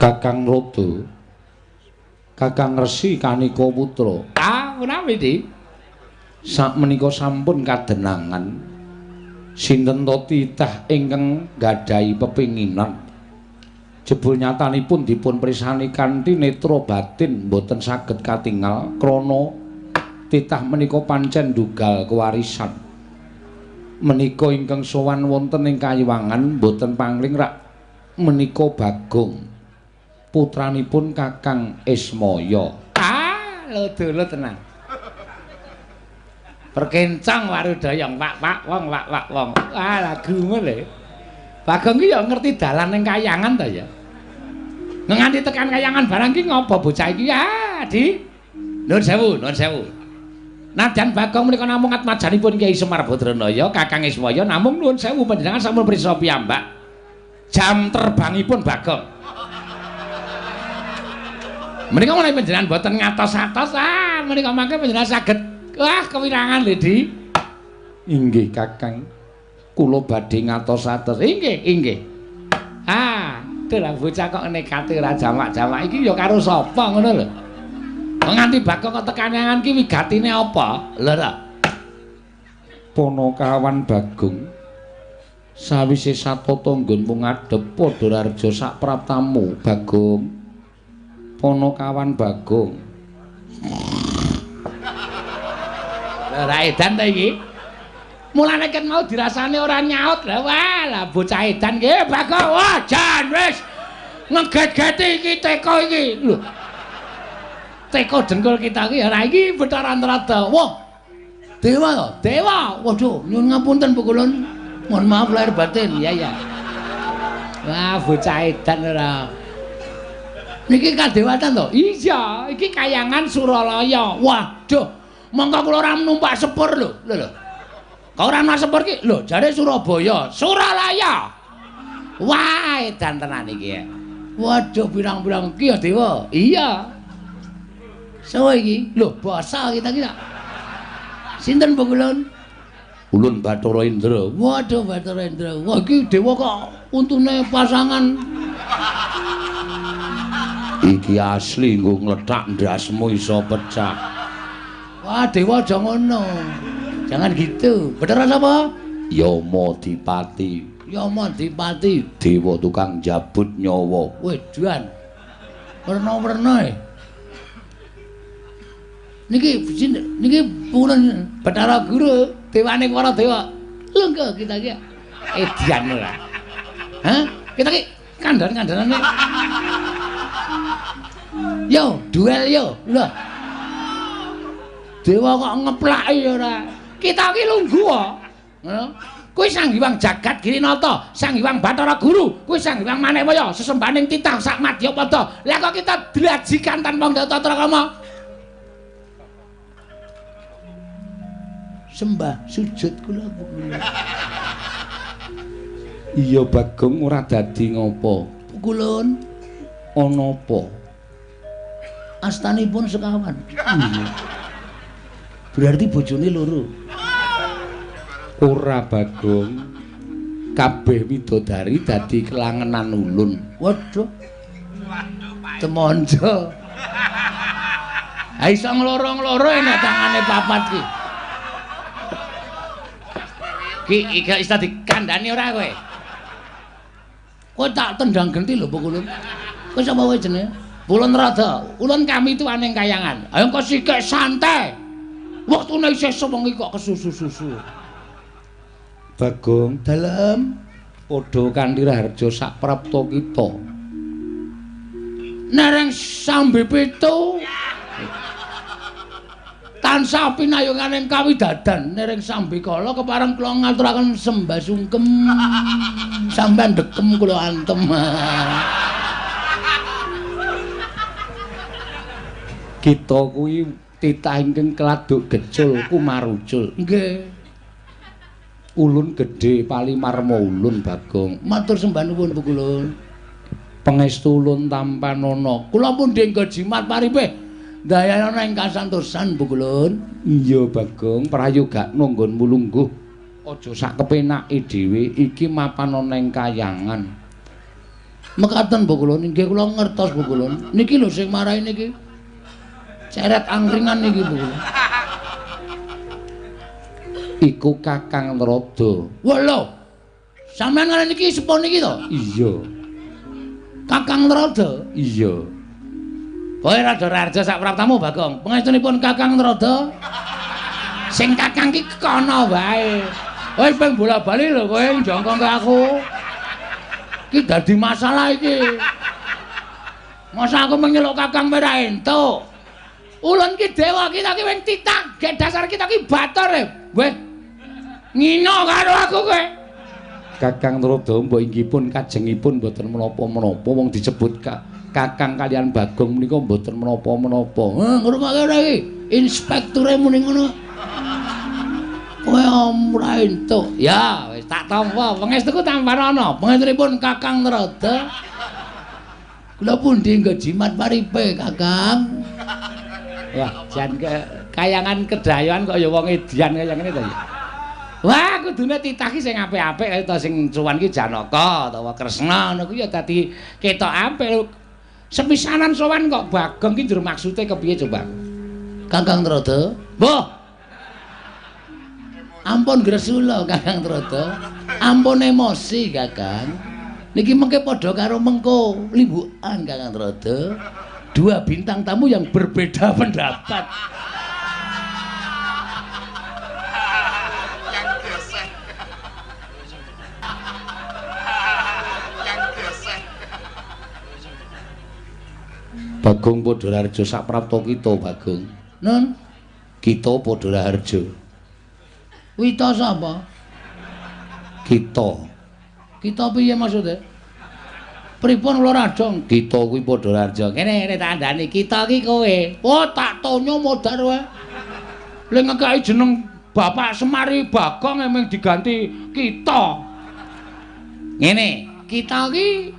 Kakang Rodo, Kakang Resi Kanika Putra. Ah, menawi Dik? Sakmenika sampun kadenangan. Sinten to titah ingkang nggadahi pepinginan. Jebul nyatanipun dipun prisani kanthi netra batin mboten saged katingal krana titah menika pancen ndugal kewarisan. Menika ingkang sowan wonten ing kayiwangan mboten pangling rak menika Bagong, putranipun Kakang Ismaya. Ah, lho dulu tenan. Perkencang warudayang wak-wak wong wak-wak wong. Ah, lagumu lho. Bagong ki ya ngerti dalan ning kayangan ta ya. Nganti tekan kayangan barang ki ngopo bocah iki? Ah, Di. Nuwun sewu, nuwun sewu. Nadyan Bagong menika namung atmajanipun Kyai Semar Badranaya, Kakang Ismaya, namung nuwun sewu panjenengan sampun prisa piyambak. Jam terbangipun Bagong. Menika menawi panjenengan boten ngatos-atos, ah menika mangke panjenengan saged wah kewirangan lho, Di. Inggih, Kakang. Kula badhe ngatos-atos. Inggih, inggih. Ah, dalah bocah kok nekate ora jamak-jamak iki ya karo sapa ngono lho. Nganti Bagong kok tekan kayangan ki wigatine apa? Lho ta. Ponokawan Bagong sawise satata nggonmu ngadhep padha rareja sak praptamu, Bagong. Ponokawan Bagong. Ora edan ta iki? Mulane ket mau dirasane ora nyaut. Lah wah, lah bocah edan ki Bagong. Wah, jan wis ngeget-geti iki teko iki. Lho. Teko dengkul kita iki ora iki Bathara Antarada. Wah. Dewa to? Dewa. Waduh, nyuwun ngapunten Pukulun. Mohon maaf lahir batin. Ya ya. Wah, bocah edan ora. Niki kadewatan to? Iya, iki kayangan Suralaya. Waduh, mongko kula ora numpak sepur lho. Lho lho. Kok ora numpak sepur ki? Lho, jare Surabaya, Suralaya. Wah, edan tenan iki. Waduh, pirang-pirang iki ya dewa. Iya. Sawa iki? Lho, basa kita ki. Sinten Pukulun? Ulun Bathara Indra. Waduh, Bathara Indra. Wah, iki dewa kok untune pasangan. Iki asli nggo nglethak ndasmu iso pecah. Wah, dewa aja ngono. Jangan gitu. Bathara sapa? Yama Dipati. Yama Dipati, dewa tukang jabut nyawa. Wedan. Werna-werna e. Niki niki Pukulun Bathara Guru, dewane para dewa. Lho kita iki edian ora. Hah? Kita iki kandhan-kandhanane. Yo, duel yo. Lho. Dewa kok ngeplaki ora. Kita iki lungguh kok. Ngono. Kuwi Sang Hyang Jagat Girinata, Sang Hyang Bathara Guru, kuwi Sang Hyang Manekwaya, sesembahaning titah sak madyapada. Lah kok kita dlajikan tanpa tata krama? Sembah sujud kula Pukulun. Iya Bagong ora dadi ngopo. Pukulun ana apa? Astanipun sekawan. Iya. Berarti bojone loro. Ora Bagong. Kabeh widodari dadi kelangenan ulun. Waduh. Temonjo. Ha iso ngloro-ngloro enek tangane papat ki. Ki iki iso dikandhani ora kowe? Kowe tak tendang genti lho Pukulun. Kowe sapa kowe jenenge? Ulun Rada. Ulun kami tuane kayangan. Ayo kok sikik santai. Wektune isih sewengi kok kesusu-susu. Bagong, dalem padha kanthi raharja sak prapta kita. Nereng sambe pitu. Tansah pinayunganing kawidadan nereng sambikala kepareng kula ngaturaken sembah sungkem. Sampeyan dekem kula antem. Kita kuwi titah ingkang keladuk gecul kumarucul. Nggih. Ulun gedhe palimarma ulun Bagong. Matur sembah nuwun Pukulun. Pangestu ulun tampanana. Kula pun dengga jimat paripih. Ndayana ing kasantosan Pukulun. Iya Bagong, prayogakno nggonmu lungguh. Aja sak kepenake dhewe, iki mapan ana ing kayangan. Mekaten Bu Kulun, nggih kula ngertos Bu Kulun. Niki lho sing marai niki. Ceret angkringan niki Bu Kulun. Iku Kakang Narada. Wah lho. Sampeyan ngene niki sepuh niki to? Iya. Kakang Narada? Iya. Kowe rada raja sak praptamu Bagong. Pangestunipun Kakang Narada. Sing kakang ki kono wae. Wis ping bola-bali lho kowe njongkong ke aku. Iki dadi masalah iki. Masa aku menyeluk kakang ora entuk. Ulun ki dewa kita ki wing titah, gek dasar kita ki bator e. Weh. Ngino karo aku kowe. Kakang Narada mbok inggih pun kajengipun mboten menapa-menapa wong disebut kakang kalian Bagong menika mboten menapa-menapa. Heh, ngrungokke ora iki? Inspekture muni ngono. Kowe ora entuk. Ya, wis tak tampa. Pangestuku tampanana. Pangestunipun Kakang Narada. Kula pundi nggo jimat paripe, Kakang? Wah, jan kayangan kedayoan kok ya wong edian kaya ngene to ya. Wah, kudune titah ki sing apik-apik kaya ta sing cuwan ki Janaka utawa Kresna ngono kuwi ya dadi ketok apik. Sepisanan sowan kok Bagong ki njur maksude kepiye coba? Kakang Narada. Mbah. Ampun gresula Kakang Narada. Ampun emosi Kakang. Niki mengke padha karo mengko limbukan Kakang Narada. Dua bintang tamu yang berbeda pendapat. Bagong Padha Raharja sak prapta kita Bagong. Nun, kita Padha Raharja. Wita sapa? Kita. Kita piye maksude? Pripun kula rajong? Kita kuwi Padha Raharja. Kene kene tak kandhani, kita ki kowe. Oh, tak tonyo modar wae. Le ngekeki jeneng Bapak Semari Bagong emeng diganti kita. Ngene, kita ki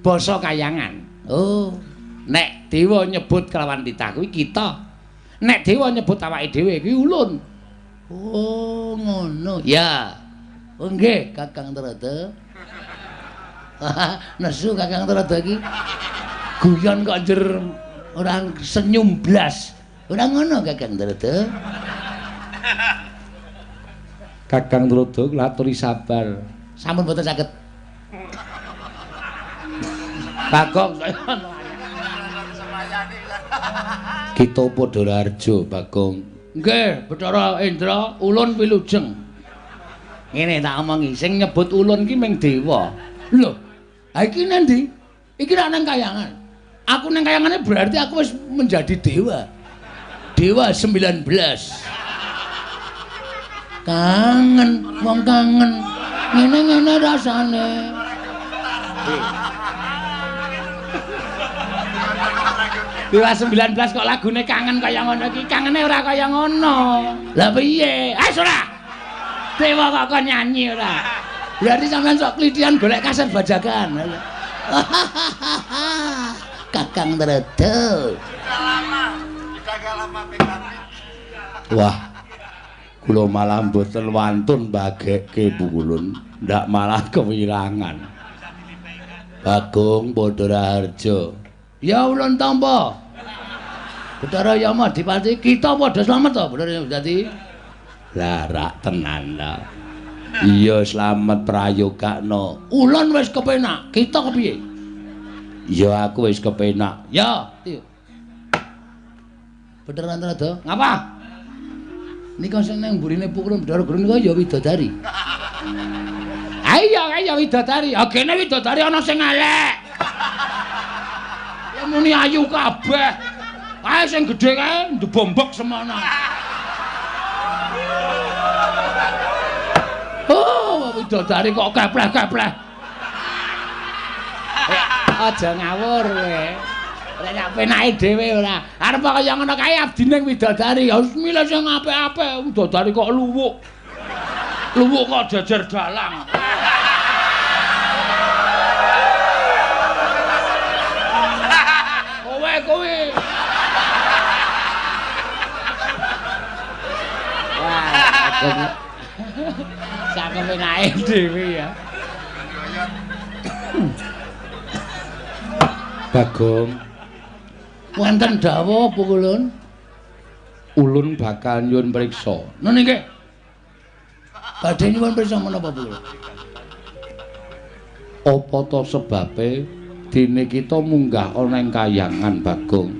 basa kayangan. Oh. Nek dewa nyebut kelawan titah kuwi kita. Nek dewa nyebut awake dhewe kuwi ulun. Oh, ngono. Ya. Oh nggih, Kakang Narada. Nesu Kakang Narada iki. Guyon kok njer ora senyum blas. Ora ngono Kakang Narada. Kakang Narada kula aturi sabar. Sampun mboten saged. Bagong saya Kita Padha Raharja Bagong. Nggih, Bathara Indra, ulun wilujeng. Ngene tak omongi, sing nyebut ulun ki ming dewa. Lho, ha iki nang ndi? Iki rak nang kayangan. Aku nang kayangane berarti aku wis menjadi dewa. Dewa 19. Kangen, wong kangen. Ngene-ngene rasane. Dewa 19 kok lagune kangen kaya ngono iki, kangene ora kaya ngono. Lah piye? Wis ora. Dewa kok kon nyanyi ora. Berarti sampean sok klithian golek kaset bajakan. Kakang Narada. Wah. Kula malah mboten wantun bagekke Bu Kulun, ndak malah kewirangan. Bagong Padha Raharja. Ya ulun tampa. Bathara Yama Adipati, kita padha slamet to, Bathara Yama Adipati. Lah rak tenan ta. Iya slamet prayogakno. Ulun wis kepenak, kita kepiye? Ya aku wis kepenak. Ya, Bathara Narada, ngapa? Nika sing nang mburine pukulun Bathara Guru nika ya widodari. Ayo ayo widodari. Ah kene widodari ana sing elek. Ya muni ayu kabeh. Kae sing gedhe kae ndebombok semono. Oh, widodari kok kepleh-kepleh. Aja ngawur kowe. Ora sak penake dhewe ora. Arep kaya ngono kae abdine widodari. Ya wis milih sing apik-apik. Widodari kok luwuk. Luwuk kok jejer dalang. Kowe kowe. Wah, sak penake dhewe ya. Bagong. Wonten dawuh apa ulun? Ulun bakal nyuwun priksa. Nggih nggih. Badhe nyuwun priksa menapa Bu? Apa ta sebabe dene kita munggah ana ing kayangan Bagong?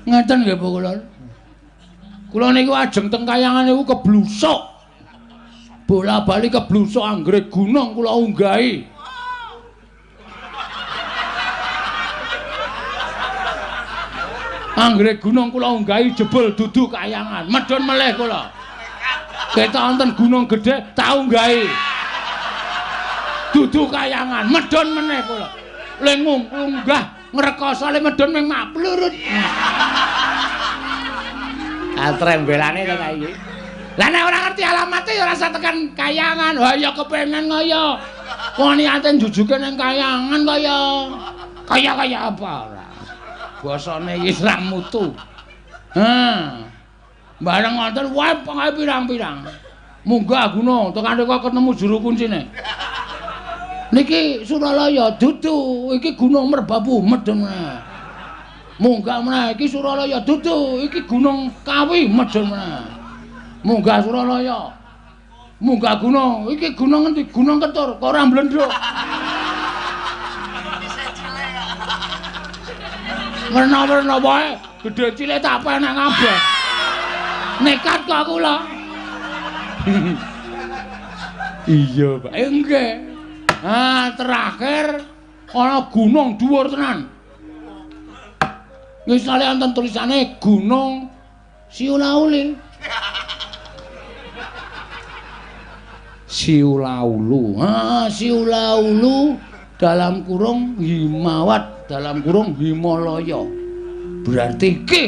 Ngeten nggih Bu kula. Kula niku ajeng teng kayangan niku keblusuk. Bola-bali keblusuk anggere gunung kula unggahi. Anggere gunung kula unggahi jebul dudu kayangan, medhun melih kula. Ketok wonten gunung gedhe tak unggahi. Dudu kayangan, medhun meneh kula. Le ngunggah ngrekoso le medhun ming maplurut. Ah trembelane to ta iki. Lah nek ora ngerti alamate ya ora usah tekan kayangan. Wah ya kepengen kaya. Wong niate njujuke ning kayangan kaya. Kaya-kaya apa ora. Basane iki ra mutu. Ha. Bareng wonten wae pengae pirang-pirang. Munggah gunung tekan rika ketemu juru kuncine. Niki Suralaya dudu, iki Gunung Merbabu medhun meneh. Munggah meneh iki Suralaya dudu, iki Gunung Kawi medhun meneh. Munggah Suralaya. Munggah gunung, iki gunung ngendi? Gunung Ketur, kok ora mblendhuk. Werna-werna wae, gedhe cilik tak penek kabeh. Nekat kok kula. Iya, Pak. Nggih. Ah, terakhir ana gunung dhuwur tenan. Ngisale wonten tulisane Gunung Siulauli. Siulaulu. Ah, Siulaulu dalam kurung Himawat, dalam kurung Himalaya. Berarti iki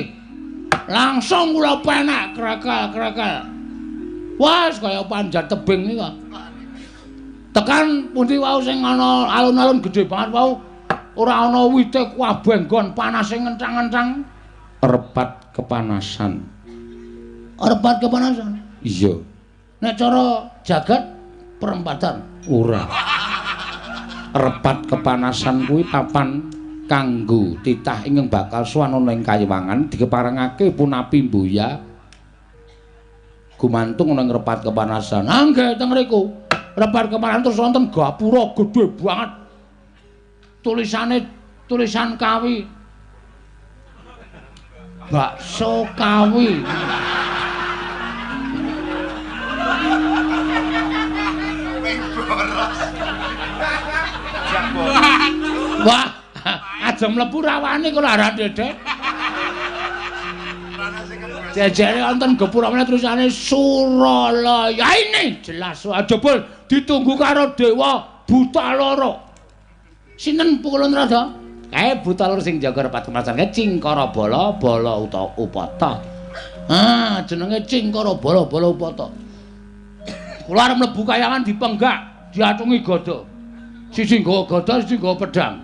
langsung kula penek krekel-krekel. Wah, kaya panjat tebing iki kok. Tekan pundi wau sing ana alun-alun gedhe banget wau, ora ana wite kabeh nggon panase ngencang-ngencang. Repat kepanasan. Repat kepanasan? Iya. Nek cara jagat perempatan? Ora. Repat kepanasan kuwi papan kanggo titah ingkang bakal sowan ana ing kayiwangan dikeparengake punapi mbuya gumantung ana ing repat kepanasan. Ah nggih teng mriku. Repat kepanasan terus wonten gapura gedhe banget. Tulisane tulisan Kawi. Bakso Kawi. Wah, aja mlebu rawane kok ora dedek. Jejere wonten gapura meneh tulisane Suralaya. Ini jelas jebul ditunggu karo dewa buta loro. Sinten pukulun rada? Kae buta loro sing jaga repat kemasan kae Cingkara Bala Bala utawa Upata. Ah, jenenge Cingkara Bala Bala Upata. Kula arep mlebu kayangan dipenggak, diatungi gada. Siji nggawa gada, siji nggawa pedang.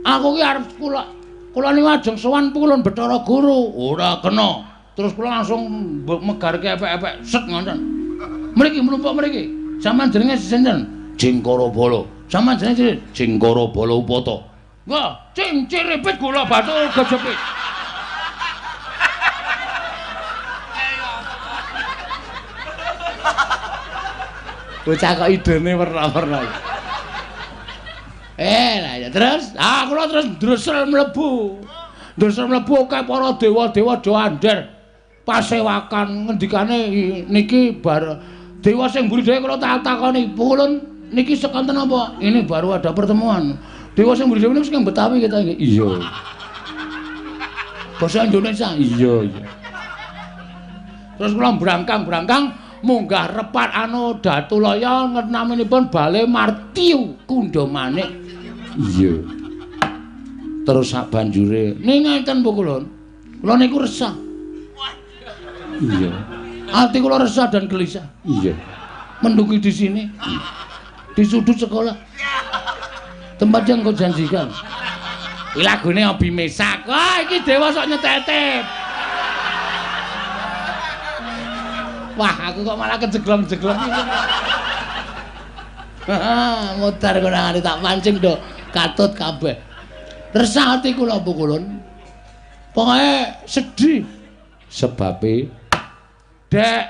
Aku ki arep kula niku ajeng sowan pukulun Bathara Guru. Ora kena. Terus kula langsung megarke epek-epek set ngoten. Mriki mlumpuk mriki. Sampeyan jenenge sinten? Cingkara Bala. Sampeyan jenenge sinten? Cingkara Bala Upata. Wah, cing ciripit gula batu gejepit. Bocah kok idene werna-werna. Lah ya terus, ah kula terus ndresel mlebu. Ndresel mlebu akeh para dewa-dewa do andher. Pasewakan ngendikane niki bar dewa sing mburi dhewe kula tak takoni, "Pukulun niki sekonten apa?" Ini baru ada pertemuan. Dewa sing mburi dhewe niku sing Betawi kita iki. Iya. Basa Indonesia. Iya, iya. Terus kula brangkang-brangkang munggah repat anu Datulaya naminipun Bale Martiu Kundha Manik. Iya. Terus sak banjure ning ngeten pukulun. Kula niku resah. Iya. Ati kula resah dan gelisah. Iya. Mendungi di sini. Di sudut sekolah. Tempat yang kau janjikan. Iki lagune Obi Mesak. Wah, iki dewa sok nyetetep. Wah, aku kok malah kejeglong-jeglong iki. Modar konangane tak pancing do katut kabeh. Resah ati kula pukulun. Pokoke sedih. Sebabe Dek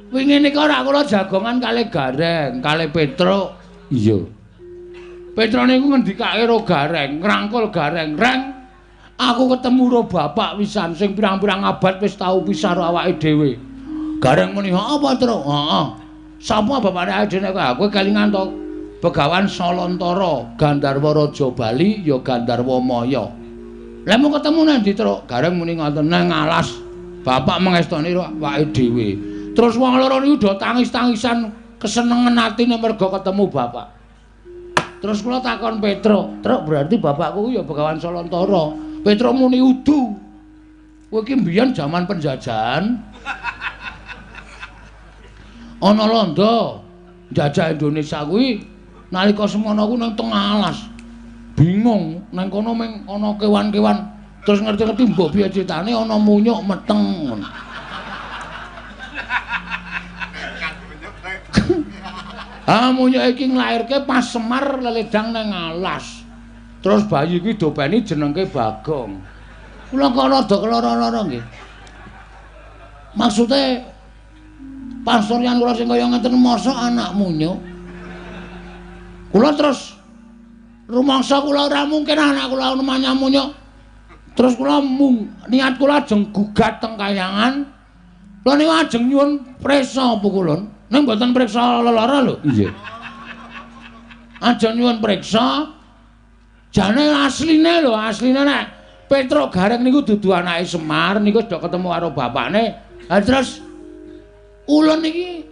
wingi nika ora kula jagongan kalih Gareng, kalih Petruk. Iya. Petruk niku ngendikake ro Gareng, ngrangkul Gareng, "Reng, aku ketemu ro bapak wisan sing pirang-pirang abad wis tau pisah ro awake dhewe." Gareng muni, "Apa, Truk?" "Heeh." "Sapa bapakne awake dhewe nek kowe kelingan to Begawan Salantara, Gandharwa Raja Bali ya Gandharwa Maya." "Lah mau ketemu nang ndi, Truk?" Gareng muni ngoten, "Nang alas. Bapak mengestoni ro awake dhewe." Terus wong loro niku do tangis-tangisan kesenengan atine mergo ketemu bapak. Terus kula takon Petruk, "Truk, berarti bapakku ya Begawan Salantara." Petruk muni, "Udu. Kowe iki mbiyen jaman penjajahan. Ana londo njajah Indonesia kuwi nalika semono ku nang tengah alas. Bingung, nang kono mung ana kewan-kewan. Terus ngerti-ngerti mbok piye critane ana munyuk meteng." Ah, munyuk iki nglairke pas Semar leledang nang alas. Terus bayi iki dopeni jenengke Bagong. Kula kok rada keloro-loro nggih. Maksude pasuryan kula sing kaya ngeten mosok anak munyuk. Kula terus rumangsa kula ora mungkin anak kula nemanya munyuk. Terus kula niat kula ajeng gugat teng kayangan. Kula niku ajeng nyuwun priksa pukulun. Ning mboten priksa lelara lho. Nggih. Ajeng nyuwun priksa. Jane asline lho, asline nek Petruk Gareng niku dudu anake Semar niku wis do ketemu karo bapakne. Ha terus ulun iki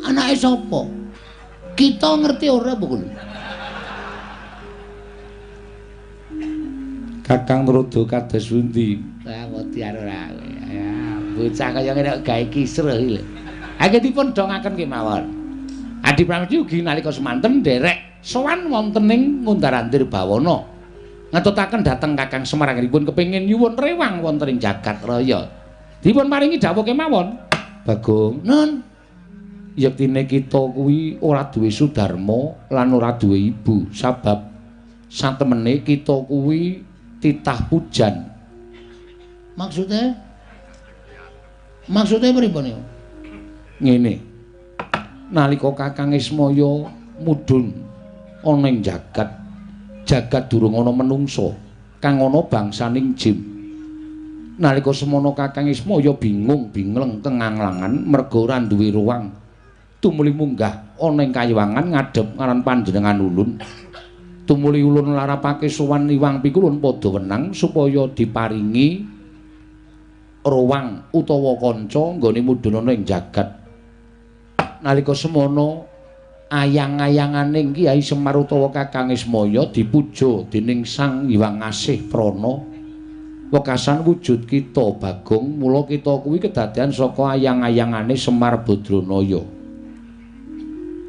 anake sapa? Kita ngerti ora pukulun? Kakang Rodo kados pundi? Lah wedi ora. Ya, bocah kaya ngene kok gawe kisruh iki lho. Anggen dipun dongaken kemawon. Adi Pramesti ugi nalika semanten nderek sowan wonten ing Ngundar-andir Bawana. Ngetutaken dhateng Kakang Semar anggenipun kepengin nyuwun rewang wonten ing jagat raya. Dipun paringi dawuh kemawon. Bagong, nun. Yektine kita kuwi ora duwe sudarma lan ora duwe ibu, sabab satemene kita kuwi titah pujan. Maksudnya? Maksudnya pripun niku? Ngene. Nalika Kakang Ismaya mudhun ana ing jagat, jagat durung ana menungsa, kang ana bangsaning jim. Nalika semono Kakang Ismaya bingung bingleng kenganglangan merga ora duwe ruang. Tumuli munggah ana ing kayiwangan ngadhep ngaran panjenengan ulun. Tumuli ulun larapake sowan Iwang Pikulun padha wenang supaya diparingi ruang utawa kanca nggone mudhun ana ing jagat. Nalika semono ayang-ayanganing Kyai Semar utawa Kakang Ismaya dipuja dening Sang Hyang Asih Prana. Wekasan wujud kita Bagong, mula kita kuwi kedadean saka ayang-ayangane Semar Badranaya.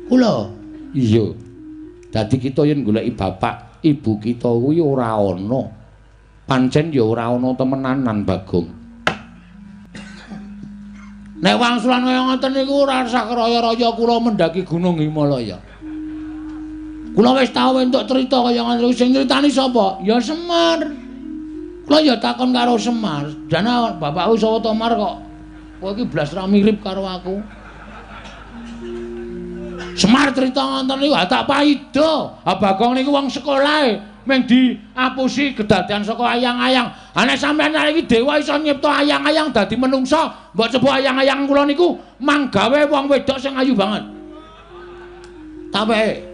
Kula? Iya. Dadi kita yen goleki bapak, ibu kita kuwi ora ana. Pancen ya ora ana temenanan Bagong. Nek wangsulan kaya ngoten niku ora usah raya-raya kula mendaki Gunung Himalaya. Kula wis tau entuk crita kaya ngoten niku, sing nyritani sapa? Ya Semar. Kula ya takon karo Semar, "Jane bapakku sapa to Mar kok kowe iki blas ra mirip karo aku?" Semar crita ngoten niku tak paida. Ha Bagong niku wong sekolahe mung diapusi kedadean saka ayang-ayang. Ha nek sampeyan iki dewa iso nyipta ayang-ayang dadi menungsa, mbok coba ayang-ayang kula niku manggawe wong wedok sing ayu banget. Tape.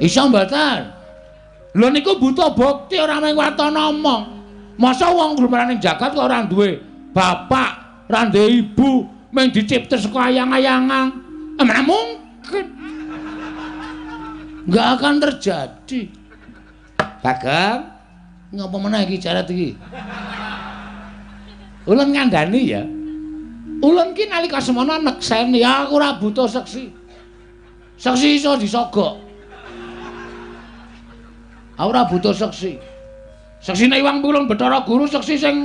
Iso mboten? Lho niku butuh bukti ora mung watana omong. Masa wong glumaran ing jagat kok ora duwe bapak, ora duwe ibu, mung dicipta saka ayang-ayangan. Mana mungkin. Enggak akan terjadi. Bagong, ngapa meneh iki jarat iki? Ulun ngandani ya. Ulun ki nalika semono nekseni, aku ora butuh seksi. Seksi iso disogok. Aku ora butuh seksi. Seksine Iwang Pulung Bathara Guru seksi sing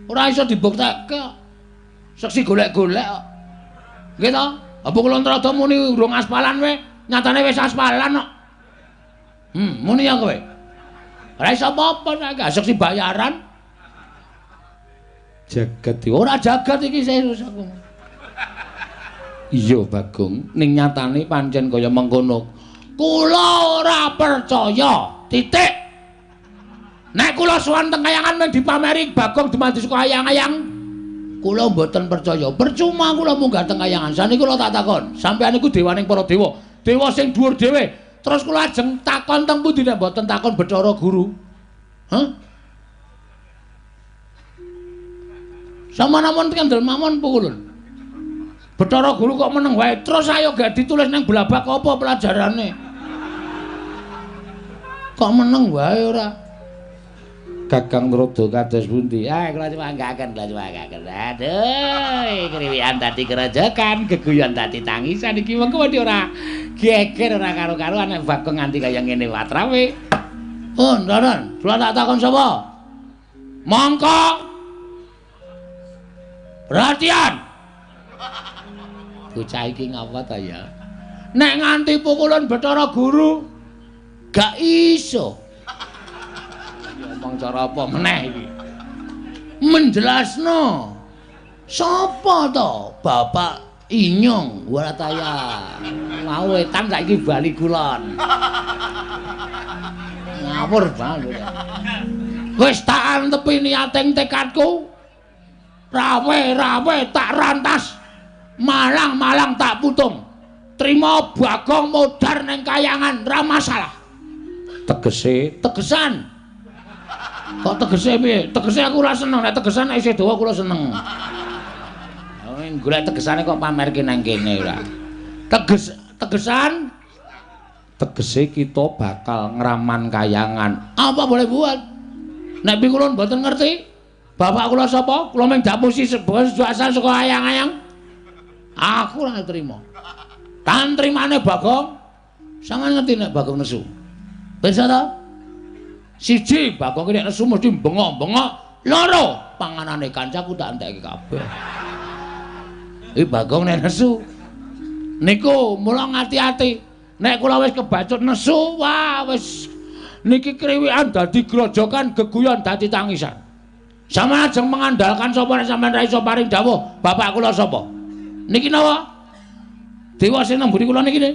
ora iso dibuktekke. Seksi golek-golek kok. Nggih to? Apa kula Trada muni urung aspalan we? Nyatane wis aspalan kok. Muni ya kowe. Ora iso apa-apa saiki asuk si bayaran. Jagat ora jagat iki serius aku. Iya Bagong, ning nyatane pancen kaya mengkono. Kula ora percaya. Titik. Nek kula sowan teng kayangan mung dipameri Bagong dumadi saka ayang-ayang. Kula mboten percaya. Percuma kula munggah teng kayangan. Saniki kula tak takon, sampeyan niku dewaning para dewa. Dewa sing dhuwur dhewe. Terus kula ajeng takon teng pundi nek mboten takon Bathara Guru? Hah? Sama namon kendel mawon pukulun. Bathara Guru kok meneng wae. Terus ayo gak ditulis nang blabak apa pelajarane? Kok meneng wae ora? Kakang Trada kados pundi? Ah, kula nyuwanggaken, kula nyuwanggaken. Aduh, kriwikan dadi kerejekan, geguyon dadi tangisan iki mengko wedi ora geger ora karo-karuan nek Bagong nganti kaya ngene watrawe. Oh, ndoron, kula tak takon sapa? Mongko. Perhatian. Bocah iki ngapa ta ya? Nek nganti pukulan Bathara Guru gak iso. Ngomong cara apa meneh iki? Menjelasno. Sapa to? Bapak Inyong Warataya. Mau wetan saiki bali kulon. Ngawur banget. Wis tak antepi niating tekadku. Rawe-rawe tak rantas. Malang-malang tak putung. Trima Bagong modar ning kayangan ra masalah. Tegese, tegesan. Kok tegese piye? Tegese aku ora seneng, nek tegesan nek isih dawa kula seneng. Golek tegesane kok pamerke nang kene ora. Tegesan tegese kita bakal ngraman kayangan. Apa boleh buat? Nek pikulun mboten ngerti, bapak kula sapa? Kula mung dapusi asal saka ayang-ayang. Aku ora trima. Tan trimane Bagong. Sampeyan ngerti nek Bagong nesu. Pirsa ta? Siji, Bagong nek nesu mesti bengok-bengok. Loro, panganane kancaku tak entekke kabeh. Iki Bagong nek nesu. Niku mula ngati-ati. Nek kula wis kebacut nesu, wah wis niki kriwikan dadi grojokan, geguyon dadi tangisan. Sampeyan ajeng mengandalkan sapa nek sampeyan ra iso paring dawuh, bapak kula sapa? Niki napa? Dewa sing nang mburi kula niki ne.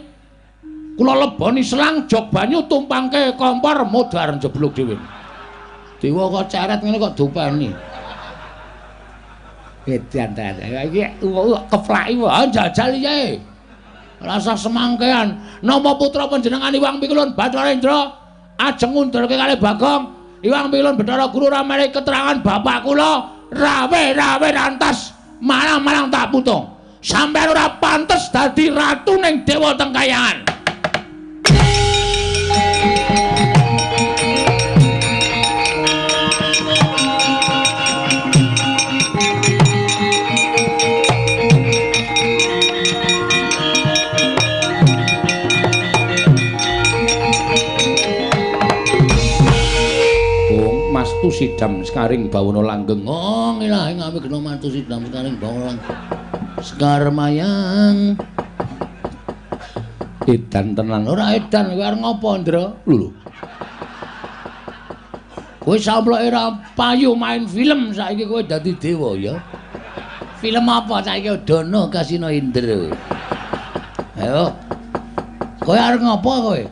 Kula leboni selang jog banyu tumpangke kompor modar njeblug dhewe. Dewa kok ceret ngene kok dopeni. Edan ta. Iki keplaki wae jajal iye. Rasa semangkean. Napa putra panjenengan Iwang Pikulun Bathara Indra ajeng ngundurke kalih Bagong. Iwang Pikulun Bathara Guru ora menehi keterangan bapak kula rawe-rawe rantas malang-malang tak putung. Sampeyan ora pantes dadi ratu ning dewa teng kayangan. Mastu sidam sekaring bawana langgeng. Oh, ngilahi ngami gena mantu sidam sekaring bawana langgeng. Sekar mayang. Edan tenan. Ora edan kowe arep ngopo, Ndra? Lho. Kowe samploke ora payu main film saiki kowe dadi dewa ya. Film apa saiki Dono Kasino Indra. Ayo. Kowe arep ngopo kowe?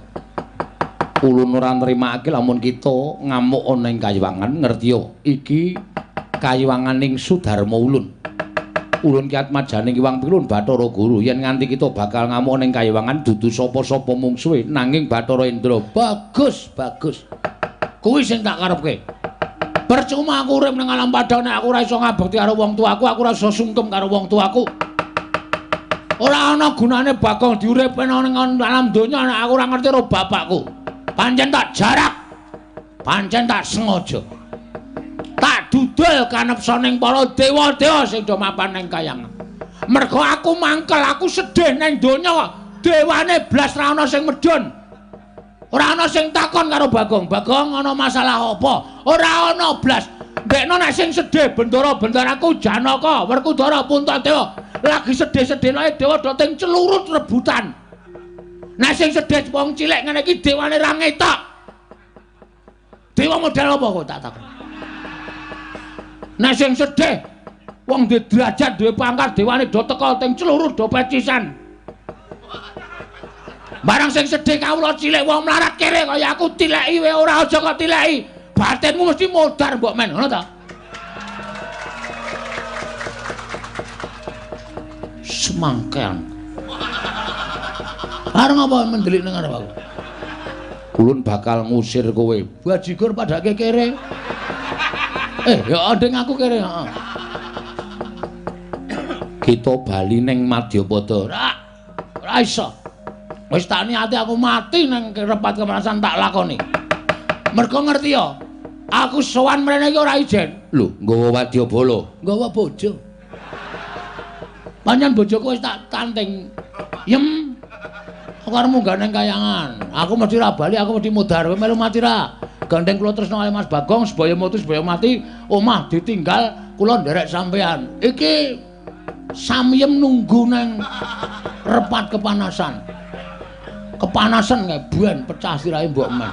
Ulun ora nrimake lamun kita ngamuk ana ing kayiwangan, ngertiya iki kayiwanganing Sudarma ulun. Ulun ki atmajaning Iwang Pilun Bathara Guru yen nganti kita bakal ngamuk ning kayiwangan dudu sapa-sapa mungsuhe nanging Bathara Indra. Bagus, bagus. Kuwi sing tak karepke. Percuma aku urip ning alam padha nek aku ora iso ngabekti karo wong tuaku, aku ora iso sungkem karo wong tuaku. Ora ana gunane Bagong diuripne ning alam donya nek aku ora ngerti karo bapakku. Pancen tak jarak, pancen tak sengaja, tak dudul kanepsaning para dewa-dewa sing do mapan ning kayangan. Mergo aku mangkel, aku sedih ning donya, dewane blas ra ana sing medhun. Ora ana sing takon karo Bagong. Bagong ana masalah apa? Ora ana blas. Ndekno nek sing sedih bendara-bendaraku Janaka, Werkudara, Puntadewa. Lagi sedih-sedih lae dewa do teng celurut rebutan. Nek sing sedih wong cilik ngene iki dewane ra ngetok. Dewa model apa kok tak takon. Nek sing sedih wong duwe derajat, duwe pangkat, dewane do teka teng celurut do pecisan. Barang sing sedih kawula cilik wong mlarat kere kaya aku tileki wae ora aja kok tileki. Batinmu mesti modar mbok men, ngono ta? Semangkean. Arep ngapa mendelik nang arep aku? Ulun bakal ngusir kowe. Bajigur padake kere. Ya ndeng aku kere, heeh. Kita bali ning Madyapada. Ora iso. Wis tak niati aku mati nang repat kepanasan tak lakoni. Mergo ngerti ya, aku sowan mrene iki ora ijen. Lho, nggawa wadyabala, nggawa bojo. Pancen bojoku wis tak tanting. Yem. Aku arep munggah nang kayangan. Aku mesti ra bali, aku mesti mudhar. Kowe melu mati ra? Gandeng kula tresna kali Mas Bagong, sebaya mutu sebaya mati, omah ditinggal kula nderek sampean. Iki samyem nunggu nang repat kepanasan. Kepanasan kae ben pecah sirahe mbok men.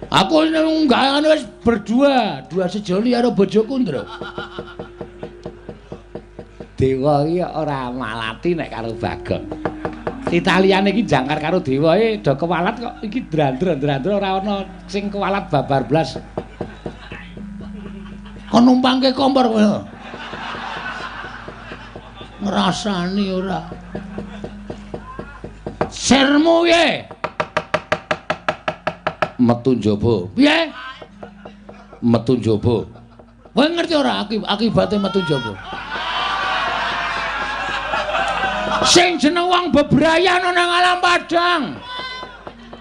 Aku nunggakane wis berdua, dua sejoli karo bojoku, Ndra. Dewa iki ora malati nek karo Bagong. Italiane iki jangkar karo dewa e do kewalat kok iki drandra-drandra ora ana sing kewalat babar blas. Kon numpangke kompor kowe. Ngrasani ora. Sirmu piye? Metu njaba. Piye? Metu njaba. Kowe ngerti ora akibate metu njaba? Sing jeneng wong bebrayan nang alam padang.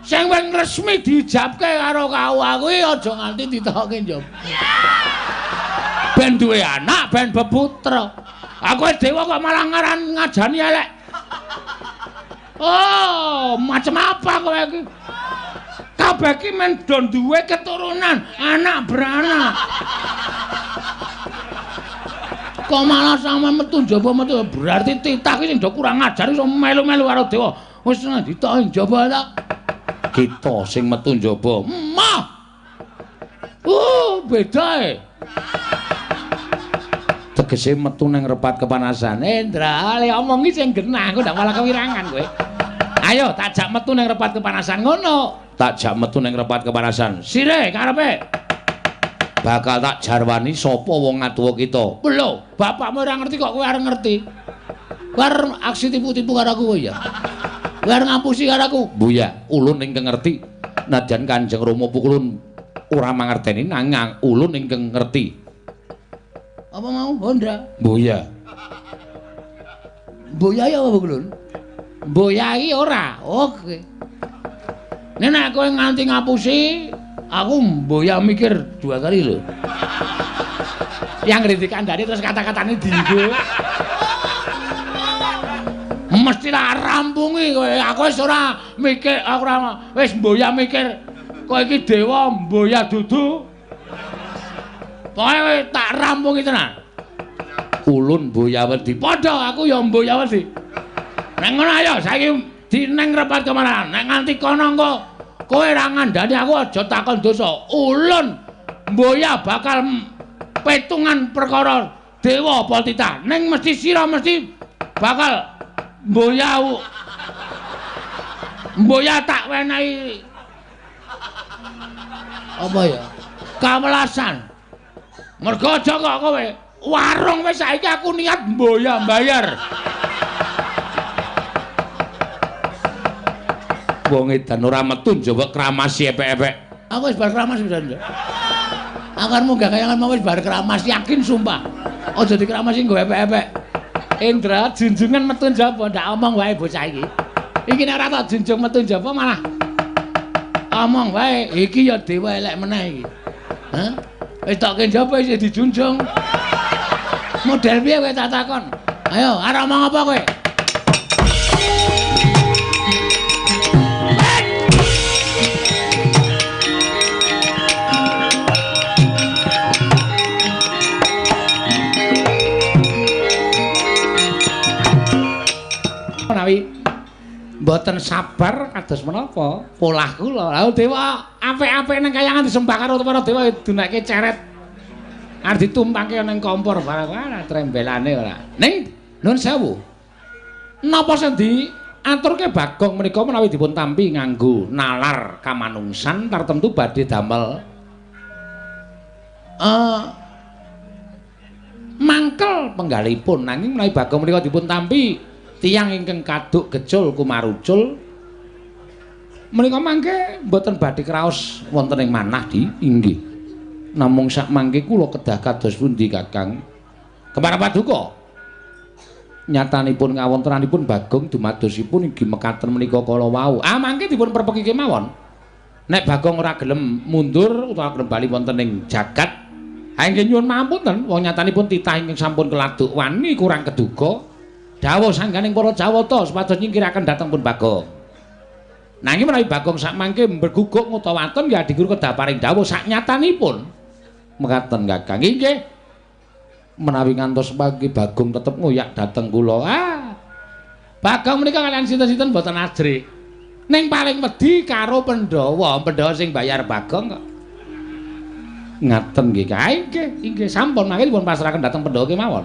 Sing wis resmi diijabke karo KUA kuwi aja nganti ditokke njaba. Ben duwe anak, ben beputra. Aku dewa kok malah ngaran ngajani elek. Oh, macam apa kowe iki? Kabeh iki men do duwe keturunan, anak beranak. Kok malah sama metu njaba metu berarti titah iki sing do kurang ajar iso melu-melu karo dewa. Wis ditoki njaba ta. Kita sing metu njaba. Mah. Beda e. Tegese metu nang repat kepanasan. Endra, le omongi sing genah, aku ndak malah kewirangan kowe. Ayo tak jak metu nang repat kepanasan ngono. Tak jak metu nang repat kepanasan. Sire karepe. Bakal tak jarwani sapa wong ngatuwa kita. Lho, bapakmu ora ngerti kok kowe arep ngerti. Kowe arep aksi tipu-tipu karo aku kowe ya. Kowe arep ngapusi karo aku. Mbuya, ulun ingkang ngerti. Nadyan Kanjeng Rama pukulun ora mangerteni nanging ulun ingkang ngerti. Apa mau Honda? Mbuya. Mbuya ya apa kulun? Mbuya iki ora. Oke. Nek nek kowe nganti ngapusi, aku mbuya mikir dua kali lho. Yang ngerti kandhane terus kata-katane dienggo. Mesti tak rampungi kowe. Aku wis ora mikir, aku ora wis mbuya mikir kowe iki dewa mbuya dudu. Pokoke tak rampungi tenan. Ulun mbuya wedi. Padha aku ya mbuya wedi. Nek ngono ayo saiki dineng repat kemana. Nek nganti kono engko kowe ora ngandani aku aja takon dosa. Ulun mbuya bakal petungan perkara dewa apa titah. Ning mesti sira mesti bakal mbuya mbuya tak wenehi apa ya? Kawelasan. Mergo aja kok kowe warung wis saiki aku niat mboya mbayar. Wong edan ora metu njaba kramasi epek-epek. Aku wis bar kramas pisan. Aku arep munggah kayangan mau wis bar kramas yakin sumpah. Aja dikramasi nggo epek-epek. Indra junjungan metu njaba ndak omong wae bocah iki. Iki nek ora tak junjung metu njaba malah omong wae. Iki ya dewa elek meneh iki. Hah? Wis tokke njaba isih dijunjung. Model piye kowe tak takon? Ayo, arep omong apa kowe? Menawi mboten sabar kados menapa polah kula. Lha dewa apik-apik nang kayangan disembah karo para dewa dunake ceret. Arep ditumpangke nang kompor barang ora trembelane ora. Ning nuwun sewu. Napa sing diaturke Bagong menika menawi dipun tampi nganggo nalar kamanungsan tartemtu badhe damel mangkel penggalipun, nanging menawi Bagong menika dipun tampi tiyang ingkang kaduk gecul kumarucul menika mangke mboten badhe kraos wonten ing manah di inggih. Namung sak mangke kula kedah kados pundi Kakang? Kemara paduka. Nyatanipun kawontenanipun Bagong dumadosipun inggih mekaten menika kala wau. Ah mangke dipun perpeki kemawon. Nek Bagong ora gelem mundur utawa gelem bali wonten ing jagat, ha inggih nyuwun pangapunten, wong nyatanipun titah ingkang sampun keladuk wani kurang keduga. Dawuh sangganing para Jawata supados nyingkiraken dhateng pun Bagong. Nanging menawi Bagong sak mangke mberguguk ngutawaten ya Adi Guru kedah paring dawuh sak nyatanipun. Mekaten Kakang. Inggih. Menawi ngantos pagi Bagong tetep ngoyak dhateng kula. Ah. Bagong menika kalian sinten-sinten mboten ajrih. Ning paling wedi karo Pandhawa, Pandhawa sing bayar Bagong kok. Ngaten nggih kae nggih, inggih sampun mangke dipun pasrahaken dhateng Pandhawa kemawon.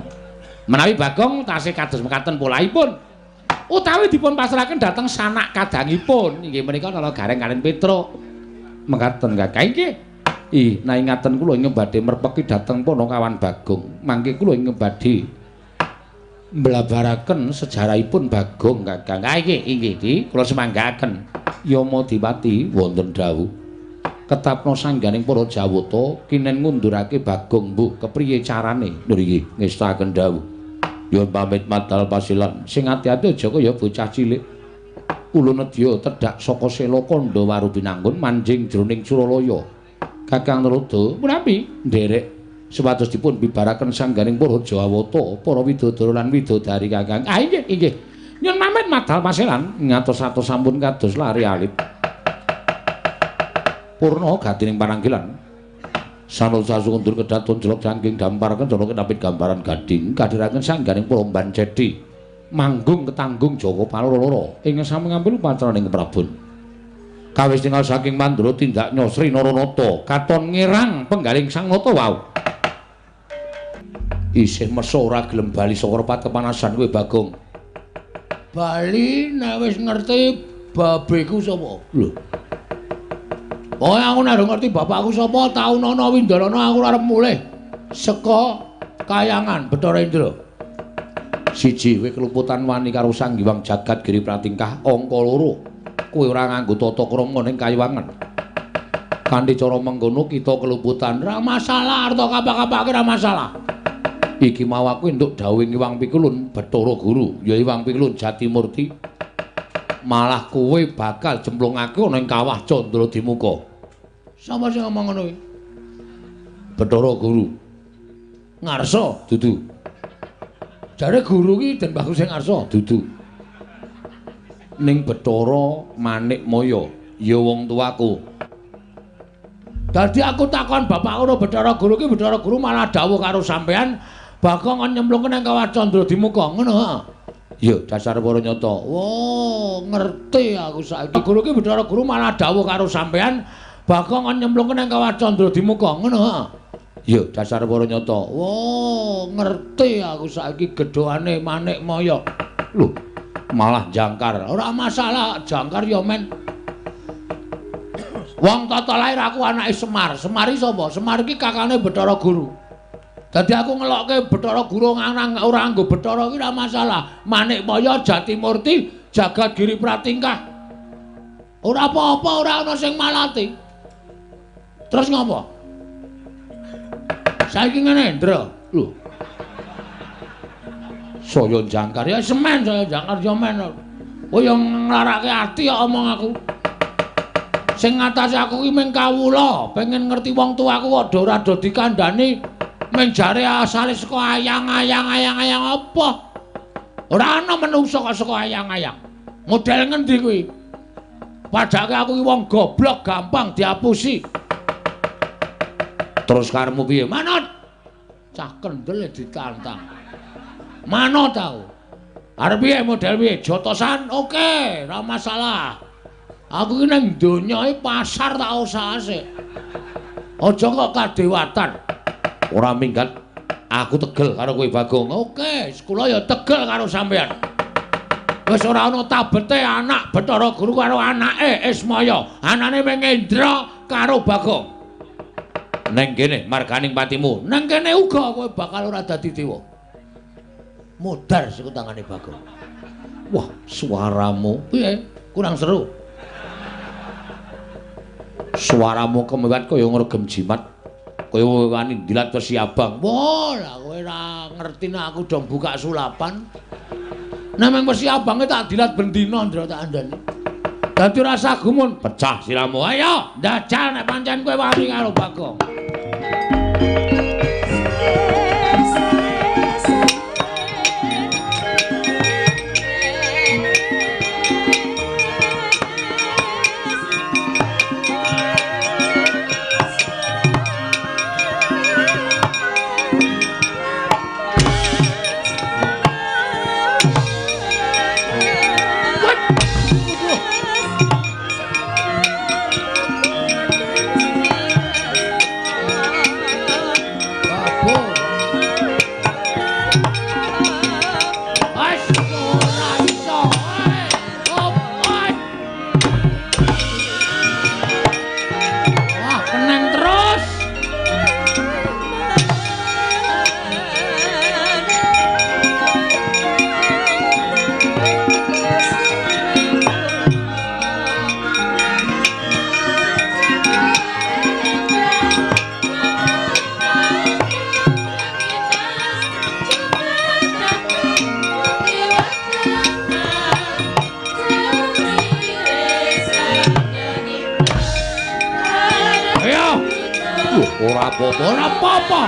Menawi Bagong tasih kados mekaten polahipun utawi dipun pasrahaken dhateng sanak kadangipun inggih menika Nala Gareng kaliyan Petruk. Mekaten Kakang nggih. Ih, nah ingaten kula ingkang badhe merpeki dhateng Panakawan Bagong. Mangke kula ingkang badhe mblabaraken sejarahipun Bagong Kakang. Ah inggih, inggih di kula semanggaken. Yama Dipati wonten dawuh. Ketapna sangganing para Jawata kinen ngundurake Bagong mbuh kepriye carane? Lho iki ngestakaken dawuh. Nyuwun pamit madal pasilan. Sing ati-ati aja kaya bocah cilik. Ulun nedya tedhak saka sela kandha waru binanggun manjing jroning Suralaya. Kakang Narada menawi nderek supados dipun bibaraken sangganing para Jawata, para widodara lan widodari Kakang. Ah inggih, inggih. Nyuwun pamit madal pasilan ngatos-atos sampun kados lari alit. Purna gatining pananggilan. Sanosa sundur kedaton jelok jangking dampar kencana kenapit gambaran gading kadhiraken sangganing para Mbancedi. Manggung ketanggung Jaka Paloro ing sami ngambil upacaraning Prabon. Kawis tinggal saking Mandura tindak Nyosri Naranata katon ngirang penggaling Sang Nata wau. Isih mesa ora gelem bali saka repat kepanasan kowe Bagong. Bali nek wis ngerti babeku sapa? Lho. Pokoke aku nek ngerti bapakku sapa taunana windarana aku arep mulih saka kayangan Bathara Indra. Siji kowe keluputan wani karo Sang Hyang Jagat Giri Pratingkah angka 2. Kowe ora nganggo tata krama ning kayuwangan. Kanthi cara mengkono kita keluputan ora masalah, arta kapak-kapake ora masalah. Iki mau aku entuk dawuhing Hyang Pikulun Bathara Guru, ya Hyang Pikulun Jatimurti. Malah kowe bakal jemplungake ana ing kawah Candra Dimuka. Sapa sing ngomong ngono kuwi? Bathara Guru. Ngarsa dudu. Jare guru ki Den Bagus sing ngarsa dudu. Ning Bathara Manikmaya ya wong tuaku. Dadi aku takon bapakku karo Bathara Guru ki Bathara Guru malah dawuh karo sampean Bagong kon nyemplungke nang kawah Candra Dimuka ngono ha. Ya dasar para nyata. Wah, ngerti aku saiki. Guru ki Bathara Guru malah dawuh karo sampean Bagong kon nyemplungke nang kawah Candra Dimuka ngono ha. Ya dasar para nyata. Wah, ngerti aku saiki gedhoane Manikmaya. Lho, malah jangkar. Ora masalah, jangkar ya men. Wong tata lahir aku anake Semar. Semar iki sapa? Semar iki kakane Bathara Guru. Dadi aku ngelokke Bathara Guru ora nganggo Bathara iki ora masalah. Manikmaya Jatimurti Jagat Giri Pratingkah. Ora apa-apa, ora ana sing malati. Terus ngopo? Saiki ngene, Ndra. Lho. Saya jangkar ya semen, saya jangkar ya men. Kowe yo nglarake ati kok omong aku. Sing ngatasi aku ki mung kawula, pengen ngerti wong tuaku kok do ora do dikandani mung jare asale saka ayang-ayang-ayang-ayang apa. Ora ana menungsa kok saka ayang-ayang. Model ngendi kuwi? Padake aku ki wong goblok gampang diapusi. Terus karepmu piye? Manut. Cah kendel ditantang. Manut aku. Arep piye model piye? Jotosan oke, ora masalah. Aku iki nang donya iki pasar tak usahase. Aja kok kadewatan. Ora minggat. Aku tegel karo kowe Bagong. Oke, kula ya tegel karo sampean. Wis ora ana tabete anak Bathara Guru karo anake Ismaya. Anane Mengendra karo Bagong. Neng kene marganing patimu. Neng kene uga kowe bakal ora dadi dewa. Modar siku tangane Bagong. Wah, suaramu piye? Kurang seru. Suaramu kemewat kaya ngregem jimat. Kaya wani ndilat wesi abang. Wah, lah kowe ora ngerti nek aku dong buka sulapan. Nameng wesi abange tak dilat bendina ndra tak andani. Dadi rasa gumun, pecah siramu. Ayo, ndajal nek pancen kowe wani karo Bagong. Ora apa-apa, ora apa-apa.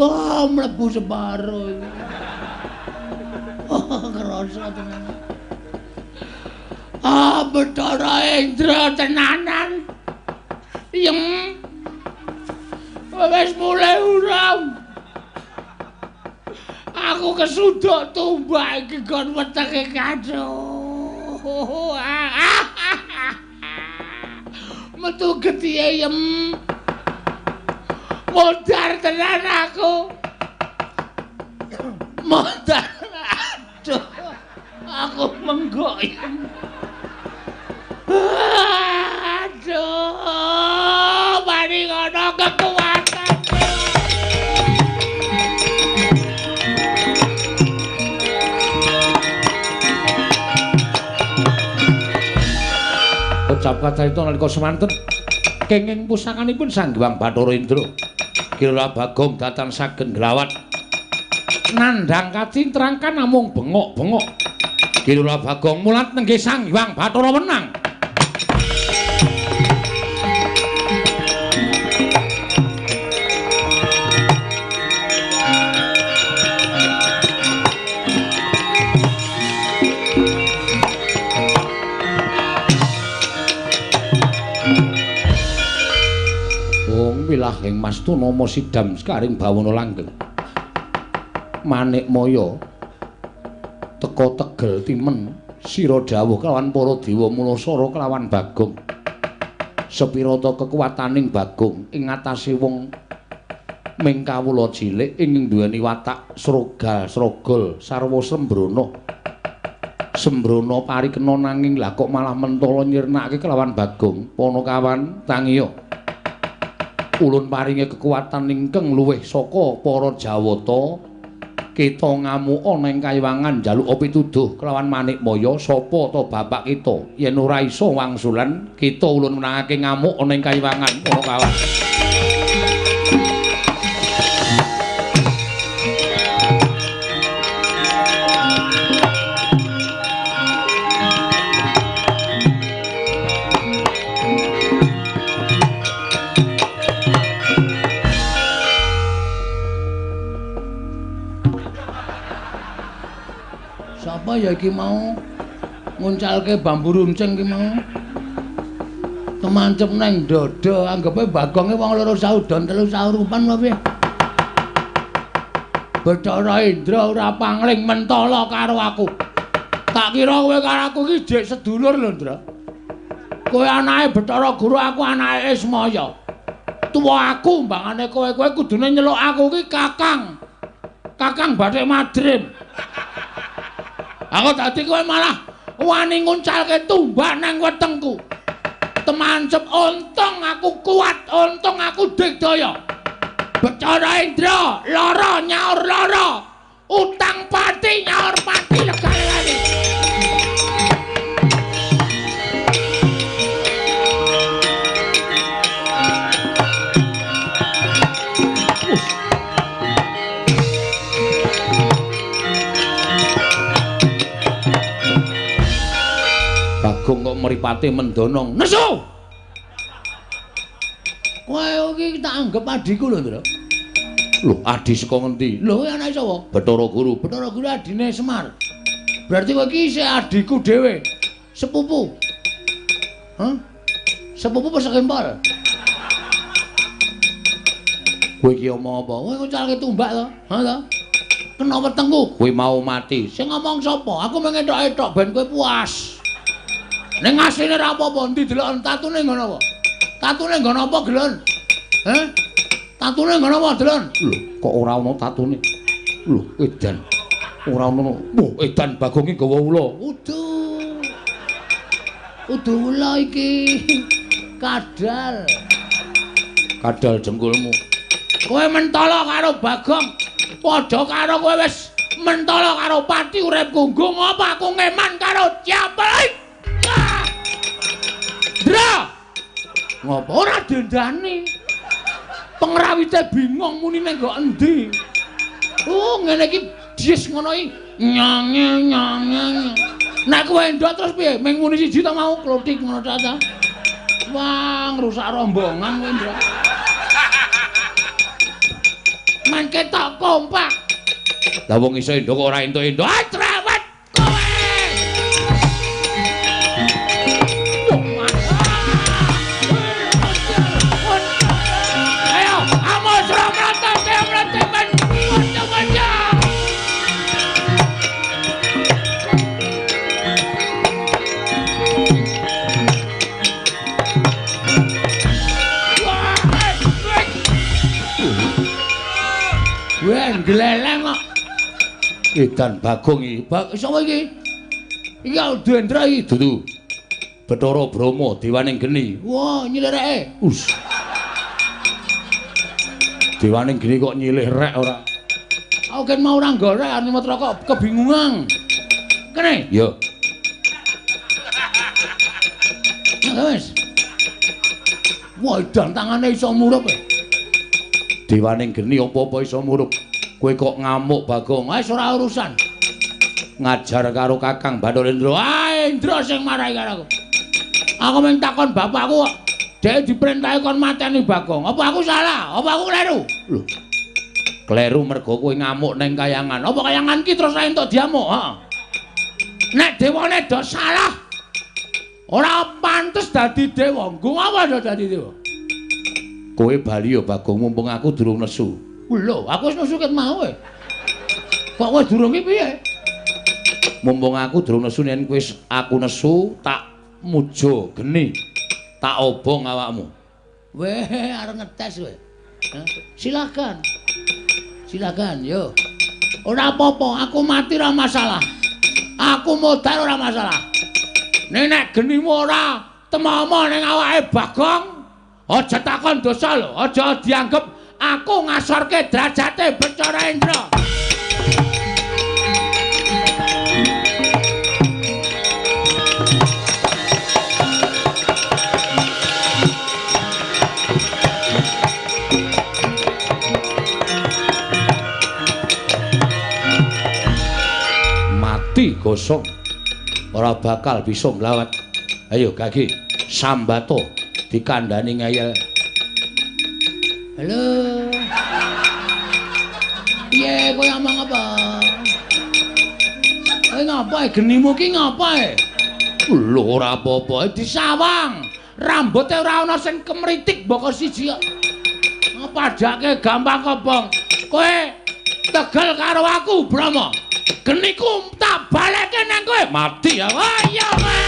Wah, mlebu separo iki. Oh, kerasa tenan. Ah, Bathara Indra tenanan. Yem. Wis mulai urung. Aku kesuduk tumbak iki gon wetenge kadho. Metu getihe yem. Modar tenan aku. Modar. Aduh. Aku menggok yem. Aduh, mari ngono kekuatan. Ucap kacarita nalika semanten kenging pusakanipun Sang Hyang Bathara Indra. Kira Bagong datan saged nglawat. Nandhang kacintrang kan namung bengok-bengok. Kira Bagong mulat nenggih Sang Hyang Bathara wenang. Wilahing Mastu nama sidam sekaring bawana langgeng. Manik maya teka tegel timen sira dawuh kelawan para dewa mulasara kelawan Bagong. Sepirata kekuwataning Bagong ing ngatasé wong Ming kawula cilik ing duweni watak srogal srogol sarwa sembrono. Sembrono parikena nanging lah kok malah mentala nyirnake kelawan Bagong. Panakawan tangiya. Ulun paringi kekuatan ingkang luwih saka para Jawata. Kita ngamuka nang kayiwangan njaluk pituduh kelawan Manikmaya sapa ta bapak kita. Yen ora iso wangsulan kita ulun menangake ngamuk ning kayiwangan Panakawan. Sapa ya iki mau nguncalke bambu runcing iki mau? Kemancep nang dada, anggepe Bagonge wong loro saudon telu saurupan apa piye? Bathara Indra ora pangling mentala karo aku. Tak kira kowe karo aku iki jek sedulur lho, Ndra. Kowe anake Bathara Guru, aku anake Ismaya. Tuwa aku mbangane kowe, kowe kudune nyeluk aku iki Kakang. Kakang Bathik Madrim. Aku dadi kowe malah wani nguncalke tumbak nang wetengku. Temancep untung aku kuat, untung aku digdaya. Bathara Indra lara nyaur lara, utang pati nyaur pati legane. Bagong kok mripate mendonong. Nesu. Kowe iki tak anggep adhiku lho, Ndra. Lho, adhi saka ngendi? Lho, kowe anake sapa? Bathara Guru. Bathara Guru adhine Semar. Berarti kowe iki isih adhiku dhewe. Sepupu. Hah? Sepupu apa sekempol? Kowe iki omong apa? Kowe nguncalke tumbak to? Ha to? Kena wetengku. Kowe mau mati. Sing ngomong sapa? Aku mung entok-entok ben kowe puas. Ning asline ora apa-apa, endi deloken tatune nggon apa? Tatune nggon apa, Gelon? Heh? Tatune nggon apa, Delon? Lho, kok ora ana tatune? Lho, edan. Ora ana. Wah, edan Bagong iki gawa ula. Udu. Udu ula iki. Kadal. Kadal jengkulmu. Kowe mentala karo Bagong. Padha karo kowe wis mentala karo pati uripku. Nggo ngapa aku ngeman karo Ciapel? Ndra. Ngopo ora dendane? Pengrawite bingung muni ning nggo endi. Oh, ngene iki jis ngono iki. Nyange nyange. Nek kowe endok terus piye? Ming muni siji ta mau klothik ngono ta ta. Wah, ngrusak rombongan kowe, Ndra. Men ketok kompak. Lah wong iso endok kok ora entuk-entuk. Ah, trawat kowe. Gleleng kok. Edan Bagong iki. Sapa iki? Iki Dendra iki dudu. Bathara Brahma dewaning geni. Wah, nyilih reke. Us. Dewaning geni kok nyilih rek ora. Aku kan mau ora nggorek arep nyemot rokok kebingungan. Kene? Yo. Nah, wis. Wah, edan tangane iso murup. Dewaning geni apa-apa iso murup. Kowe kok ngamuk Bagong? Wis ora urusan. Ngajar karo Kakang Bathara Indra. Ah, Indra sing marahi karo aku. Aku mung takon bapakku kok. Dhek diperintahi kon mateni Bagong. Apa aku salah? Apa aku kleru? Lho. Kleru mergo kowe ngamuk ning kayangan. Apa kayangan ki terus entuk diamuk? Heeh. Nek dewane do salah, ora pantes dadi dewa. Nggo apa do dadi dewa? Kowe bali ya Bagong, mumpung aku durung nesu. Lho, aku wis nesu ket mau e. Kok kowe durung ki piye? Mumpung aku durung nesu yen kowe aku nesu tak muja geni. Tak obong awakmu. Weh, arep ngetes kowe. Silakan. Silakan, yo. Ora apa-apa, aku mati ora masalah. Aku modar ora masalah. Nek nek genimu ora temomo ning awake Bagong, aja takon dosa lho, aja dianggep aku ngasorke derajate Bathara Indra. Mati gosong ora bakal bisa nglawat. Ayo Gagi sambato dikandani ngeyel. Halo. Piye kowe omong apa? Kowe ngapa genimu ki ngapa? Lho ora apa-apa disawang. Rambote ora ana sing kemritik mboko siji kok. Padake gampang kobong. Kowe tegel karo aku, Brahma. Geniku tak balekke nang kowe. Mati ya. Wah iya kowe.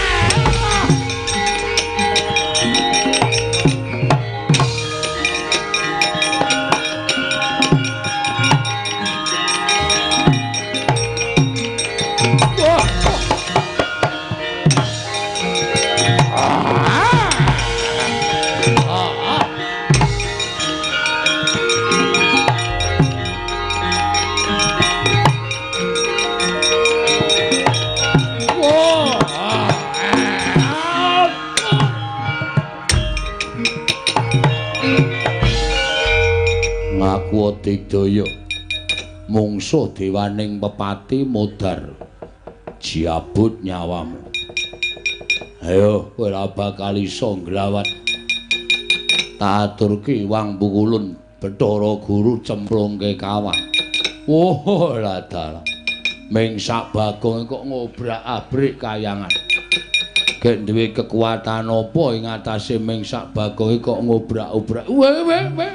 Ngaku digdaya mungsuh dewaning pepati modar jabut nyawamu. Ayo kowe ora bakal iso nglawat. Tak aturke wang pukulun Bathara Guru cemplungke kawah. Oh lah dalah. Ming sak Bagong kok ngobrak-abrik kayangan. Gek duwe kekuatan apa ing atase ming sak Bagong kok ngobrak-obrak. Weh weh weh.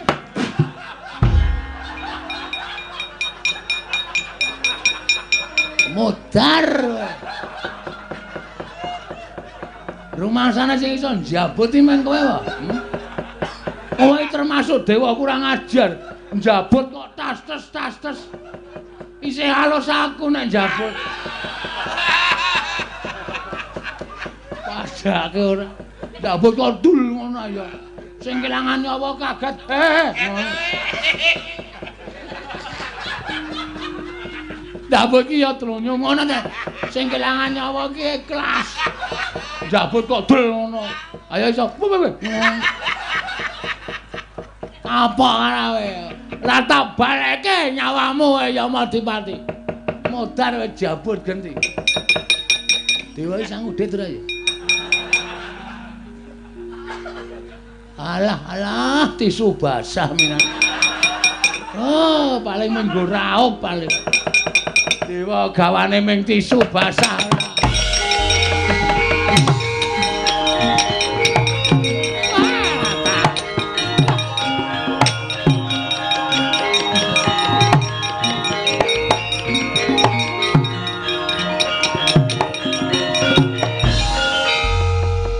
Modar. Rumasane sing iso njabut iki men kowe wae. Kowe termasuk dewa kurang ajar. Njabut kok tas-tes tas-tes. Isih halus aku nek njabut. Padake ora. Njabut kok dul ngono ya. Sing kelangan nyawa kaget. Njabut ki ya trunyo ngono ta. Sing kelangan nyawa ki ikhlas. Njabut kok dul ngono. Ayo iso. Apa karawe? Ora tak baleke nyawamu Yamadipati. Modar wis jabut genti. Dewa wis sangudet ora ya? Alah alah tisu basah minan. Oh, paling menggo raup paling. Dewa gawane ming tisu basah.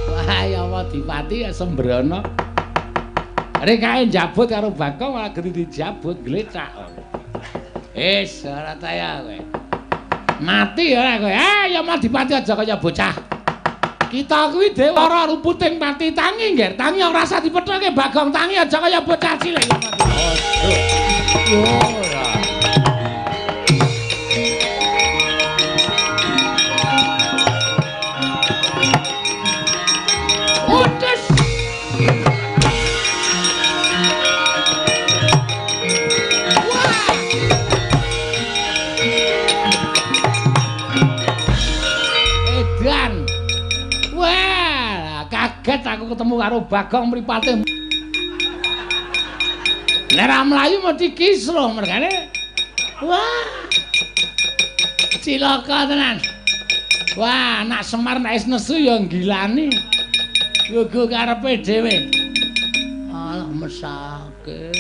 Wah, Yamadipati ya sembrono. Rek kae njabut karo Bagong malah genti dijabut glecak. Wis ora taya kowe. Mati ora kowe. Eh Yamadipati aja kaya bocah. Kita kuwi dewa ora ruputing pati tangi ngger. Tangi ora usah dipethoke Bagong tangi aja kaya bocah cilik. Ora. Putus. Wah, kaget aku ketemu karo Bagong mripate. Nek ra mlayu mesti kisruh mergane. Wah. Cilaka tenan. Wah, anak Semar nek wis nesu ya nggilani. Yoga karepe dhewe. Alah mesake.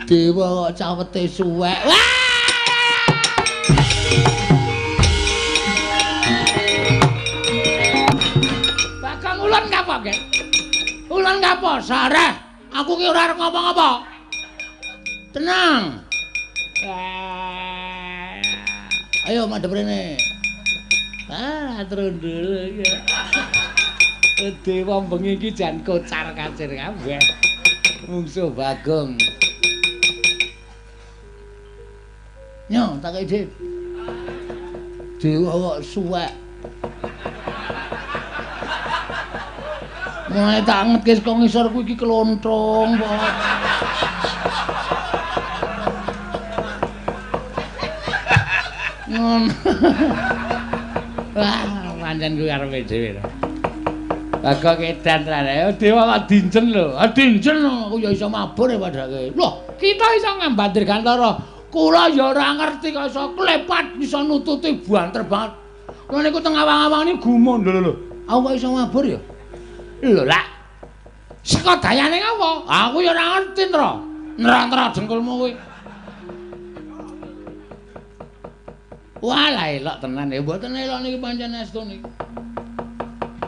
Dewa kok cawete suwek. Wah! Bagong ulun kapok, Gek. Ulun kapok sareh. Aku ki ora arep ngapa-ngapa. Tenang. Ayo madhep rene. Ah, trundul iki. Dewa bengi iki jan kocar-kacir kabeh. Mungsuh Bagong. Nyo, tak kei dhit. Dewa kok suwek. Mulai tak angetke saka ngisor kuwi iki klontrong kok. Ngono. Wah, pancen kuwi arepe dhewe. Bagong edan tenan. Dewa kok dincen lho. Ah dincen aku ya iso mabur ya padake. Loh, kita iso ngambat Dirgantara. Kula ya ora ngerti kok iso klepat iso nututi banter banget. Kula niku teng awang-awang niku gumun lho lho. Aku kok iso mabur ya? Lho lak. Saka dayane ngapa? Aku ya ora ngerti, Ntra. Ntra-ntra dengkulmu kuwi. Wah, lah elok tenan ya. Mboten elok niki pancen estu niki.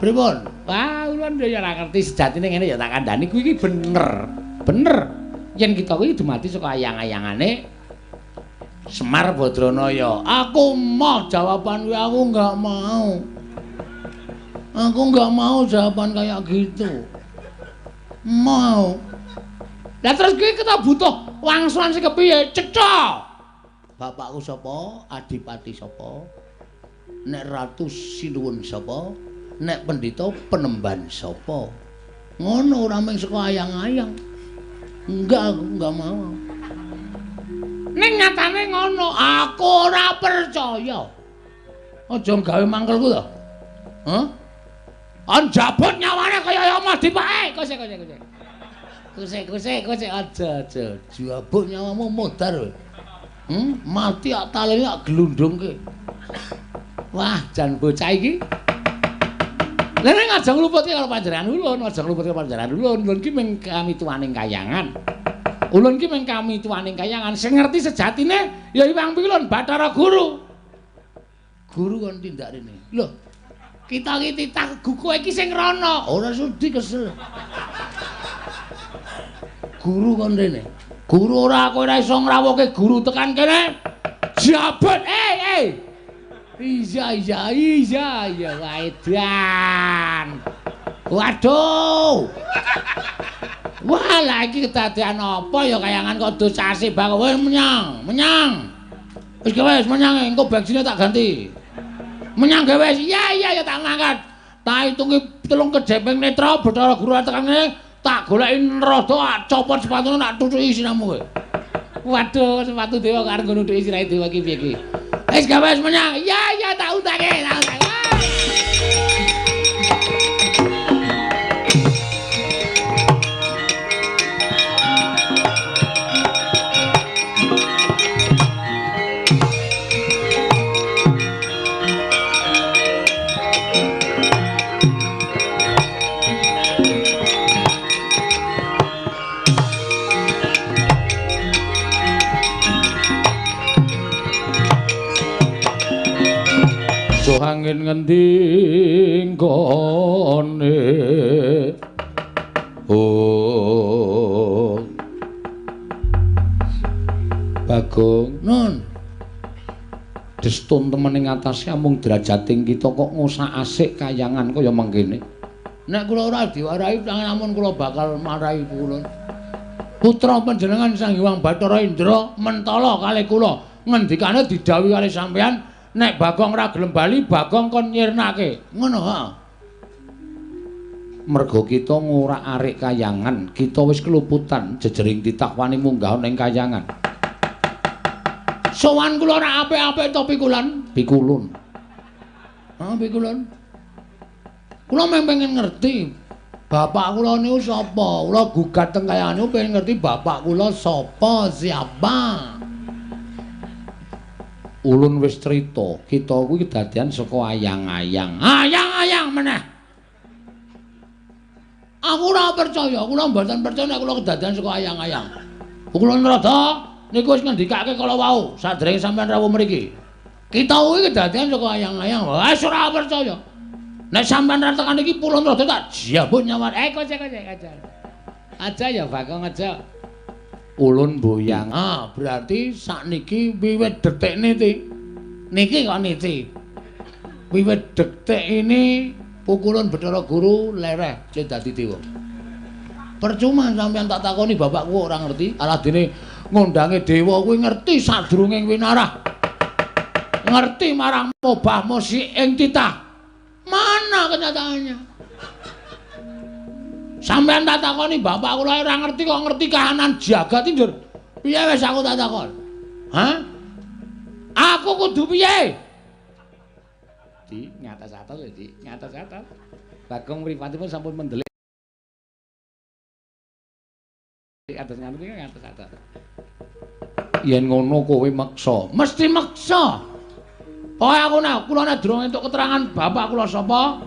Pripun? Wah, ulun ya ora ngerti sejatine ngene ya tak kandhani kuwi iki bener. Bener. Yen kita kuwi dumadi saka ayang-ayangane Semar Badranaya. Aku moh jawaban kuwi, aku enggak mau. Aku enggak mau jawaban kayak gitu. Mau. Lah terus kuwi kita butuh wangsulan sing kepiye? Cetha. Bapakku sapa? Adipati sapa? Nek ratu sinuwun sapa? Nek pendhita penemban sapa? Ngono ora mung saka ayang-ayang. Enggak, aku enggak mau. Ning nyatane ngono, aku ora percaya. Aja gawe mangkelku to. Hah? Anjabut nyawane kaya ya Mas Dipake. Kose kose kose. Kose kose kose aja aja. Jabut nyawamu modar kowe. Mati ak talene ak glundungke. Wah, jan bocah iki. Lah nek aja ngluputke karo panjenengan ulun, aja ngluputke panjenengan ulun. Ulun ki mung kamituwaning kayangan. Ulun ki mung kamituwaning kayangan. Sing ngerti sejatine ya Iwang Pilun Bathara Guru. Guru kon tindak rene. Lho, kita iki titah kowe iki sing rono. Ora sudi kesel. Guru kon rene. Guru ora, kowe ora iso ngrawuhke guru tekan kene. Jabut, eh. Iya iya iya iya waedan. Waduh. Wah, lah iki kedadean apa ya kayangan kok dosase bang. Wis menyang, menyang. Wis wis menyang engko bensinnya tak ganti. Menyang gawe wis. Iya iya ya tak ngangkat. Tak hitungi 3 kedeping netra Bathara Guru tekan kene. Tak goleki rada copot sepatune tak tutuki siramu kowe. Waduh, sepatu dewa kok arep nggo nutuki sirahe dewa iki piye iki? Wis gawe wis menyang. Iya iya tak utake, tak utake. Angin ngendi nggone oh Bagong nun destun temen ing atase amung derajating kita kok ngusak-asik kayangan kaya mengkene. Nek kula ora diwarahi amun kula bakal marahi kula. Putra panjenengan Sang Hyang Bathara Indra mentala kalih kula ngendikane didhawuhi kalih sampeyan nek Bagong ora gelem bali, Bagong kon nyirnake. Ngono ha. Mergo kita ngorak-arik kayangan, kita wis keluputan jejering titah wani munggah ning kayangan. Sowan kula ora apik-apik to pikulan? Pikulun. Ha, pikulun. Kula mung pengen ngerti bapak kula niku sapa. Kula gugat teng kayangan niku pengen ngerti bapak kula sapa, siapa. Ulun wis crita, kita kuwi kedadian saka ayang-ayang. Ayang-ayang meneh. Aku ora percaya, kula mboten percaya nek kula kedadian saka ayang-ayang. Kula nrada niku wis ngendikake kala wau, sadèrènge sampeyan rawuh mriki. Kita kuwi kedadian saka ayang-ayang. Wis ora percaya. Nek sampeyan ra tekan iki kula nrada tak jabut nyawa. Eh kocek kocek aja. Aja ya Bagong aja. Ulun boyang. Ah, berarti sakniki wiwit detik niki. Niki kok niki. Wiwit detik ini pukulun Bathara Guru lereh sing dadi dewa. Percuma sampeyan tak takoni bapakku ora ngerti, aladene ngondange dewa kuwi ngerti sadurunge winarah. Ngerti marang mobah mosi ing titah. Mana kenyataannya? Sampeyan tak takoni bapak kula ora ngerti kok ngerti kahanan jagat njur. Piye wis aku tak takon? Hah? Aku kudu piye? Di ngatas-atas lho, Di, ngatas-atas. Bagong mripatipun sampun mendelik. Atas ngono iki ngatas-atas. Yen ngono kowe meksa, mesti meksa. Pokoke aku nek kula nek durung entuk keterangan bapak kula sapa,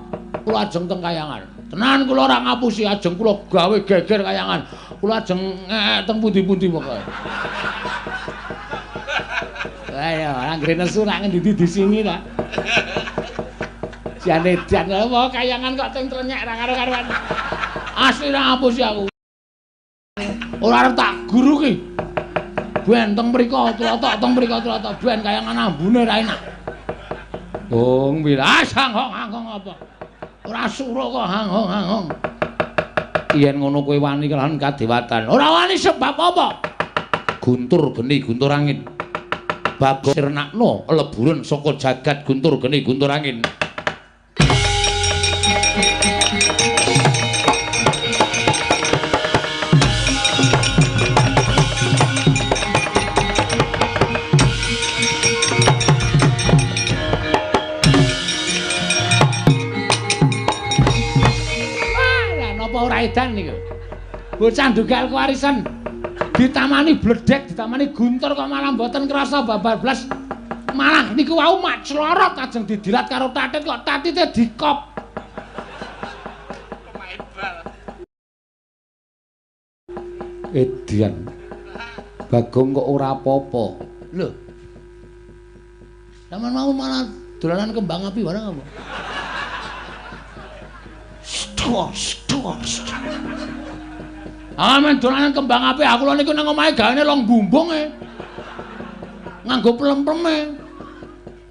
kula ajeng teng kayangan. Tenan kula ora ngapusi, ajeng kula gawe geger kayangan. Kula ajeng teng pundi-pundi pokoke. Ayo, anggere nesu nak ngendi disingi ta. Jane jan apa kayangan kok teng trenyek ra karo-karuan. Asli ra ngapusi aku. Ora arep tak guru ki. Ben teng mriko tlotok, teng mriko tlotok, ben kayangan ambune ra enak. Gong wilas hanghong-hanghong apa? Ora suruh kok hanghong-hanghong. Yen ngono kowe wani kelawan kadewatan. Ora wani sebab apa? Guntur geni guntur angin. Bagong sirnakno leburen saka jagat guntur geni guntur angin. Edan niku. Bocah ndugal kewarisan ditamani bledek, ditamani guntur kok malah mboten krasa babar blas. Malah niku wau mak clorot ajeng didilat karo tatit kok tatite dikop. Edian. Bagong kok ora apa-apa. Lho. Sampeyan mau malah dolanan kembang api bareng apa? Ah, men dolanan kembang api aku lho niku nang omahe gaene long bumbung e. Nganggo plem-pleme.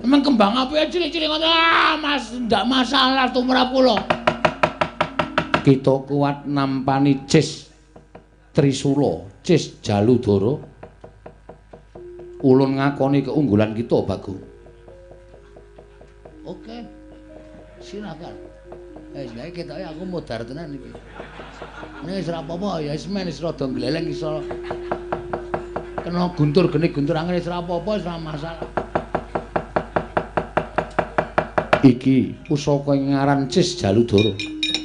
Emang kembang api cilik-cilik ngono. Ah, Mas, ndak masalah tumrap kula. Kita kuat nampani Cis Trisula, Cis Jaludara. Ulun ngakoni keunggulan kita, Bagong. Oke. Silakan. Wis ketoke aku modar tenan iki. Nek wis ora apa-apa ya wis men wis rada gleleng iso. Kena guntur geni guntur angin wis ora apa-apa wis ora masalah. Iki pusaka ing ngaran Cis Jaludara,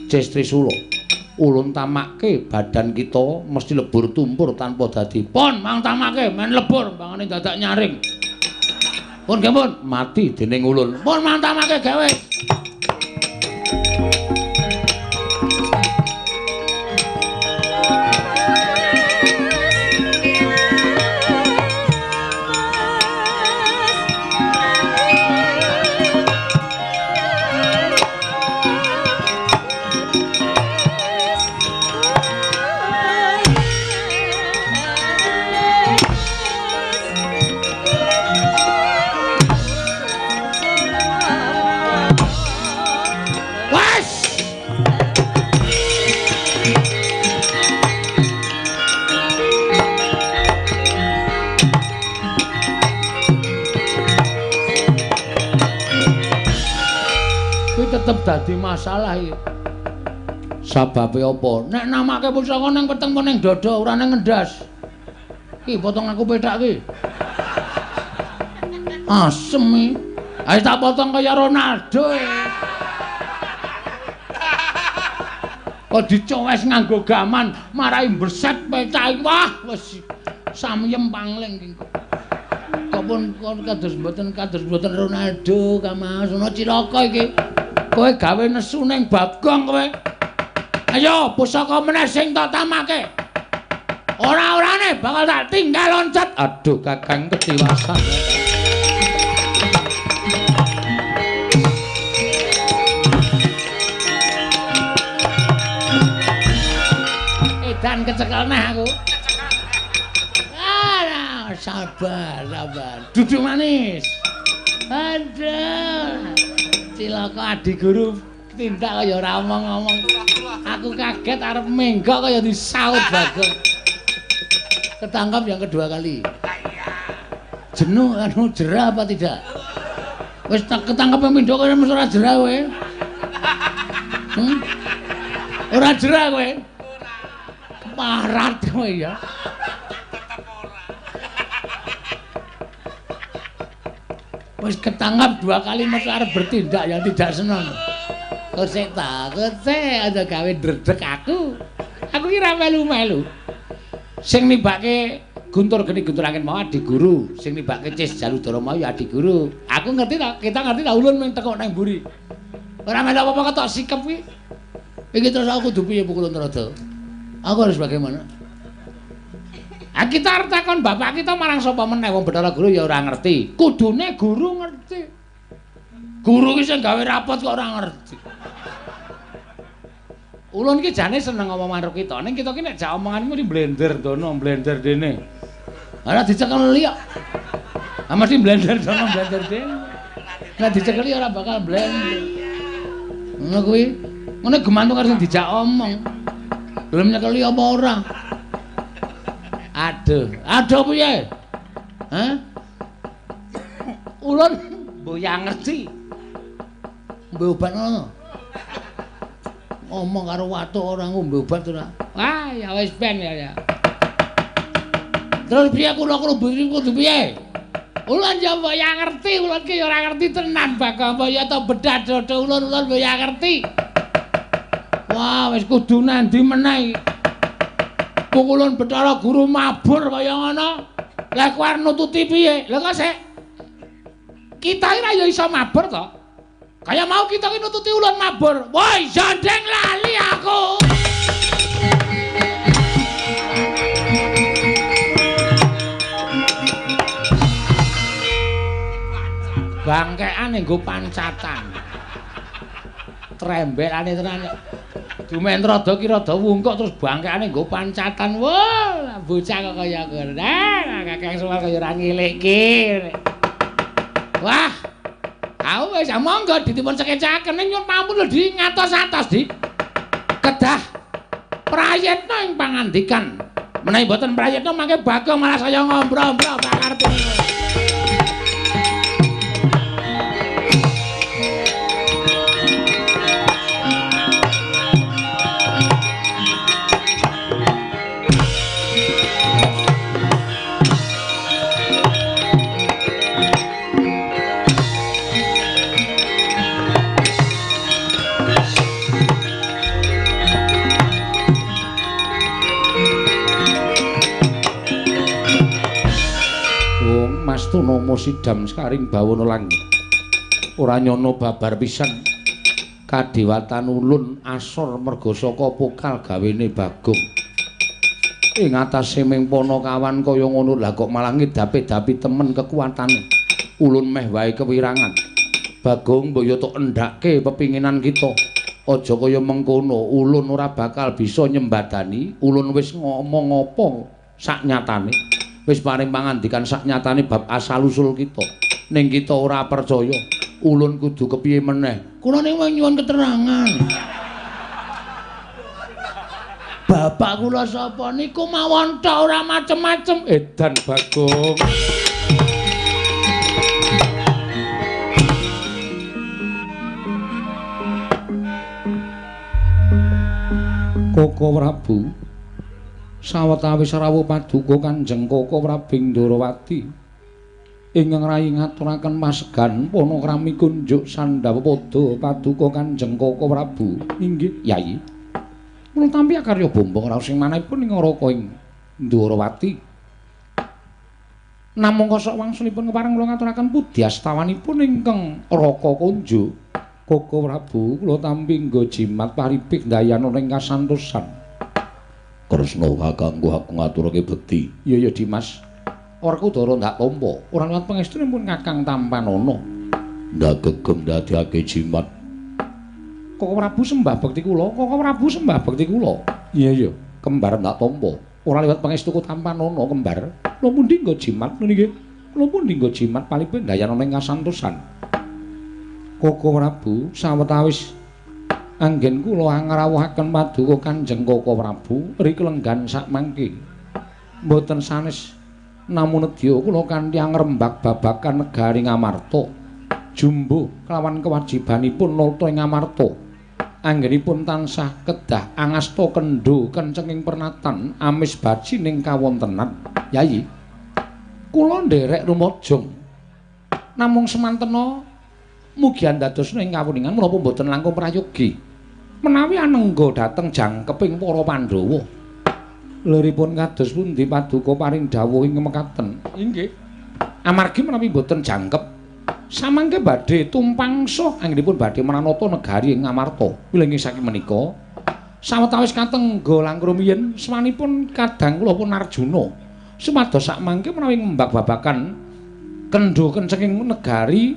Cis Trisula. Ulun tamake badan kita mesti lebur tumpur tanpa dadi. Pon mang tamake men lebur mbangane dadak nyaring. Pun nggih pun mati dening ulun. Pon mang tamake gawe. Tetep dadi masalah iki. Sababe apa? Nek namake pusaka nang weteng apa ning dada ora nang ngendas. Ki potong aku pethak ki. Asem iki. Ayo tak potong kaya Ronaldo. Kok dicowes nganggo gaman marai mbreset pethak iki. Wah, wis samyem pangling iki. Kok pun kados mboten Ronaldo kamas ono cilaka iki. Kowe gawe nesu ning Bagong kowe. Ayo pusaka meneh sing tak tamake. Ora-orane bakal tak tinggal loncat. Aduh Kakang ketiwasan. Edan Pengen kecekel neh aku. Ah, sabar, sabar. Duduk manis. Aduh. Cilaka adi guru tindak kaya ora omong-omong. Aku kaget arep menggok kaya disaut Bagong. Ketangkap yang kedua kali. Jenuh anu jerah apa tidak? Wis ketangkep pindho kaya mesti ora jerah kowe. Ora jerah kowe. Parat kowe ya. Wis ketangkap dua kali mesti arep bertindak yang tidak seneng. Kok sik ta, kok sik aja gawe ndredeg aku. Aku ki ra melu-melu. Sing nimbake Guntur geni Guntur angin mau adi guru, sing nimbake Cis Jaludara mau ya adi guru. Aku ngerti ta, kita ngerti ta ulun mung tekuk nang mburi. Ora melu apa-apa ketok sikep kuwi. Iki terus aku kudu piye Pukulun Trada? Aku harus bagaimana? Ah kita arep takon bapak kita marang sapa meneh wong Bathara Guru ya ora ngerti. Kudune guru ngerti. Guru ki sing gawe rapot kok ora ngerti. Ulun ki jane seneng ngomong karo kita, ning kita ki nek jak omonganmu mesti blender dono, blender dene. Ora dicekeli kok. Ah mesti blender dono, blender dene. Nek dicekeli ora bakal blender. Ngono kuwi. Ngono gemantung karo sing dijak omong. Gelem nyekeli apa ora? Aduh, aduh piye? Hah? Ulun mbok ya ngerti. Ngombe obat ngono. Ngomong karo watuk ora ngombe obat ora. Wah, ya wis ben ya. Terus piye kula kudu piye? Ulun ya mbok ya ngerti, ulun ki ya ora ngerti tenan Bagong mbok ya to bedah dodo ulun ulun mbok ya ngerti. Wah, wis kudu nandi meneh. Pukulun Bathara Guru mabur kaya ngono. Lah kowe arep nututi piye? Lah kok sik. Kita iki ra ya iso mabur to. Kaya mau kita ki nututi ulun mabur. Woi, jandeng lali aku. Bangkean nggo pancatan. Trembelane tenan. Dumen rada ki rada wungkuk terus bangkeane nggo pancatan. Wah, bocah kok kaya ngono. Nah, Kakang Semar kaya ora ngilikke. Wah. Aku wis monggo dipun sekecaken ning nyuwun pampun lho di ngatos-atos di. Kedah prayitna ing pangandikan. Menawi mboten prayitna mangke Bagong malah saya ngombro-ombro pakarepe. Mastunomo sidam sekaring bawana langit. Ora nyono babar pisan. Kadewatan ulun asor merga saka pokal gawene Bagong. Ing atase ming Panakawan kaya ngono lah kok malah ngedapi-dapi temen kekuatane. Ulun meh wae kewirangan. Bagong mbok yo tok endhake pepinginan kita. Aja kaya mengkono, ulun ora bakal bisa nyembadani. Ulun wis ngomong apa sak nyatane. Wis paring pangandikan sak nyatane bab asal usul kita. Ning kita ora percaya. Ulun kudu kepiye meneh? Kula ning nyuwun keterangan. Bapak kula sapa niku mawon tok ora macem-macem. Edan Bagong. Koko Prabu sawetawis rawuh paduka Kanjeng Koko Prabu Ndorowati ingkang rayi ngaturaken pasegan panakrami kunjuk sandhawa pada paduka Kanjeng Koko Prabu. Inggih Yayi. Kula tampi akarya bombong raos ing manahipun ing Raka ing Ndorowati. Namung kosok wangsulipun kepareng kula ngaturaken pudyastawanipun ingkang Raka kunjuk. Koko Prabu kula tampi nggo jimat paripik ndayana ing kasantosan. Kresna kakangku aku ngaturake bekti. Iya ya Dimas. Werkudara ndak tampa. Ora liwat pangestunipun Kakang Tampanana. Ndak gegem ndadekake jimat. Koko Prabu sembah bekti kula, Koko Prabu sembah bekti kula. Iya ya. Kembar ndak tampa. Ora liwat pangestuku tampanono kembar. Kula pundi nggo jimat niki? Kula pundi nggo jimat palipun ndayan ana ing kasantosan. Koko Prabu sawetawis anggen kula angrawuhaken paduka Kanjeng Koko Prabu riklenggan sakmangke. Mboten sanes namun nedya kula kanthi angrembak babagan negari Ngamarta. Jumbuh kelawan kewajibanipun nata ing Ngamarta. Anggenipun tansah kedah angasta kendho kencenging pernatan amis bajining kawontenan. Yayi, kula nderek rumajung. Namung semantena mugi andadosna ing kawuningan menapa mboten langkung prayogi. Menawi anengga dhateng jangkeping para Pandhawa. Liripun kados pundi paduka paring dawuh ing mekaten? Inggih. Amargi menawi mboten jangkep samangke badhe tumpangsuh anggenipun badhe mranata negari ing Ngamarta. Wilujeng saking menika sawetawis katengga langkung rumiyin swanipun kadang kula pun Arjuna supados sakmangke menawi ngembak babagan kendho kencenging negari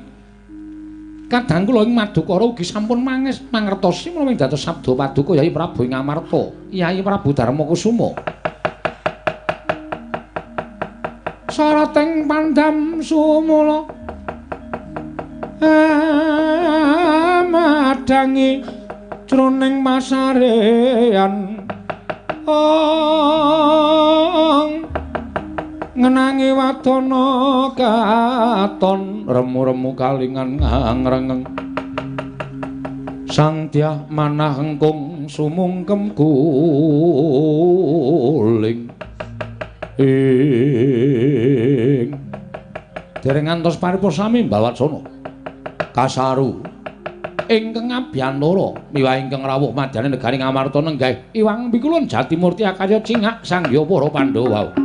kadang kula ing Madukara ugi sampun mangertosi menawi dados sabda paduka Yayi Prabu ing Ngamarta, Yayi Prabu Darmakusuma. Sarating pandam sumula madangi jroning pasarean ong ngenangi wadana katon remu-remu kalingan ngrengeng sang dyah manah engkung sumungkem guling ing dereng ngantos paripurna sami Mbawacana kasaru ingkang abiyantara miwah ingkang rawuh madyaning negari Ngamarta nenggah Iwang Pikulun Jatimurti akarya cingak sangya para Pandhawa.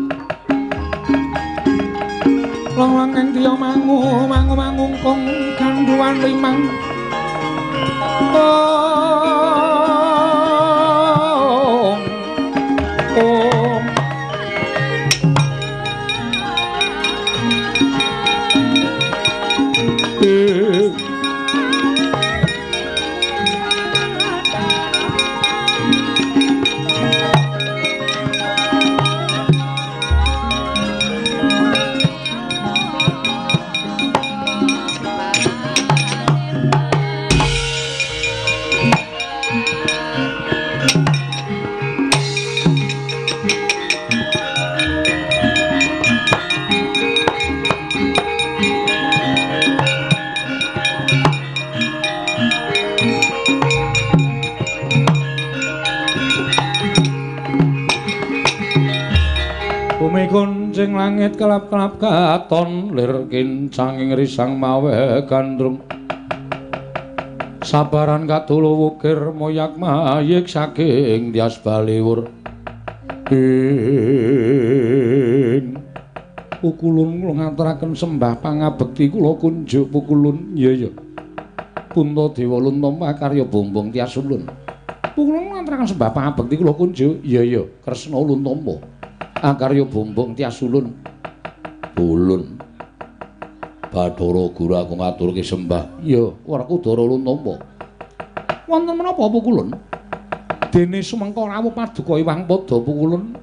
Long-long ing tiya mangu mangu mangungkung gandhuwan limang ong ong Kuncing langit kelap-kelap katon lir kincanging risang mawe gandrung sabaran katulu wukir moyak mayik saking tias baliwur ing pukulun kula ngaturaken sembah pangabekti kula kunjuk pukulun. Iya iya Puntadewa luntampa karya bombong tias ulun. Pukulun ngaturaken sembah pangabekti kula kunjuk. Iya iya Kresna luntampa akarya bombong tias ulun. Ulun Bathara Guru aku ngaturke sembah. Iya, Werkudara luntampa. Wonten menapa pukulun? Dene sumengka rawuh paduka Iwang Pada pukulun.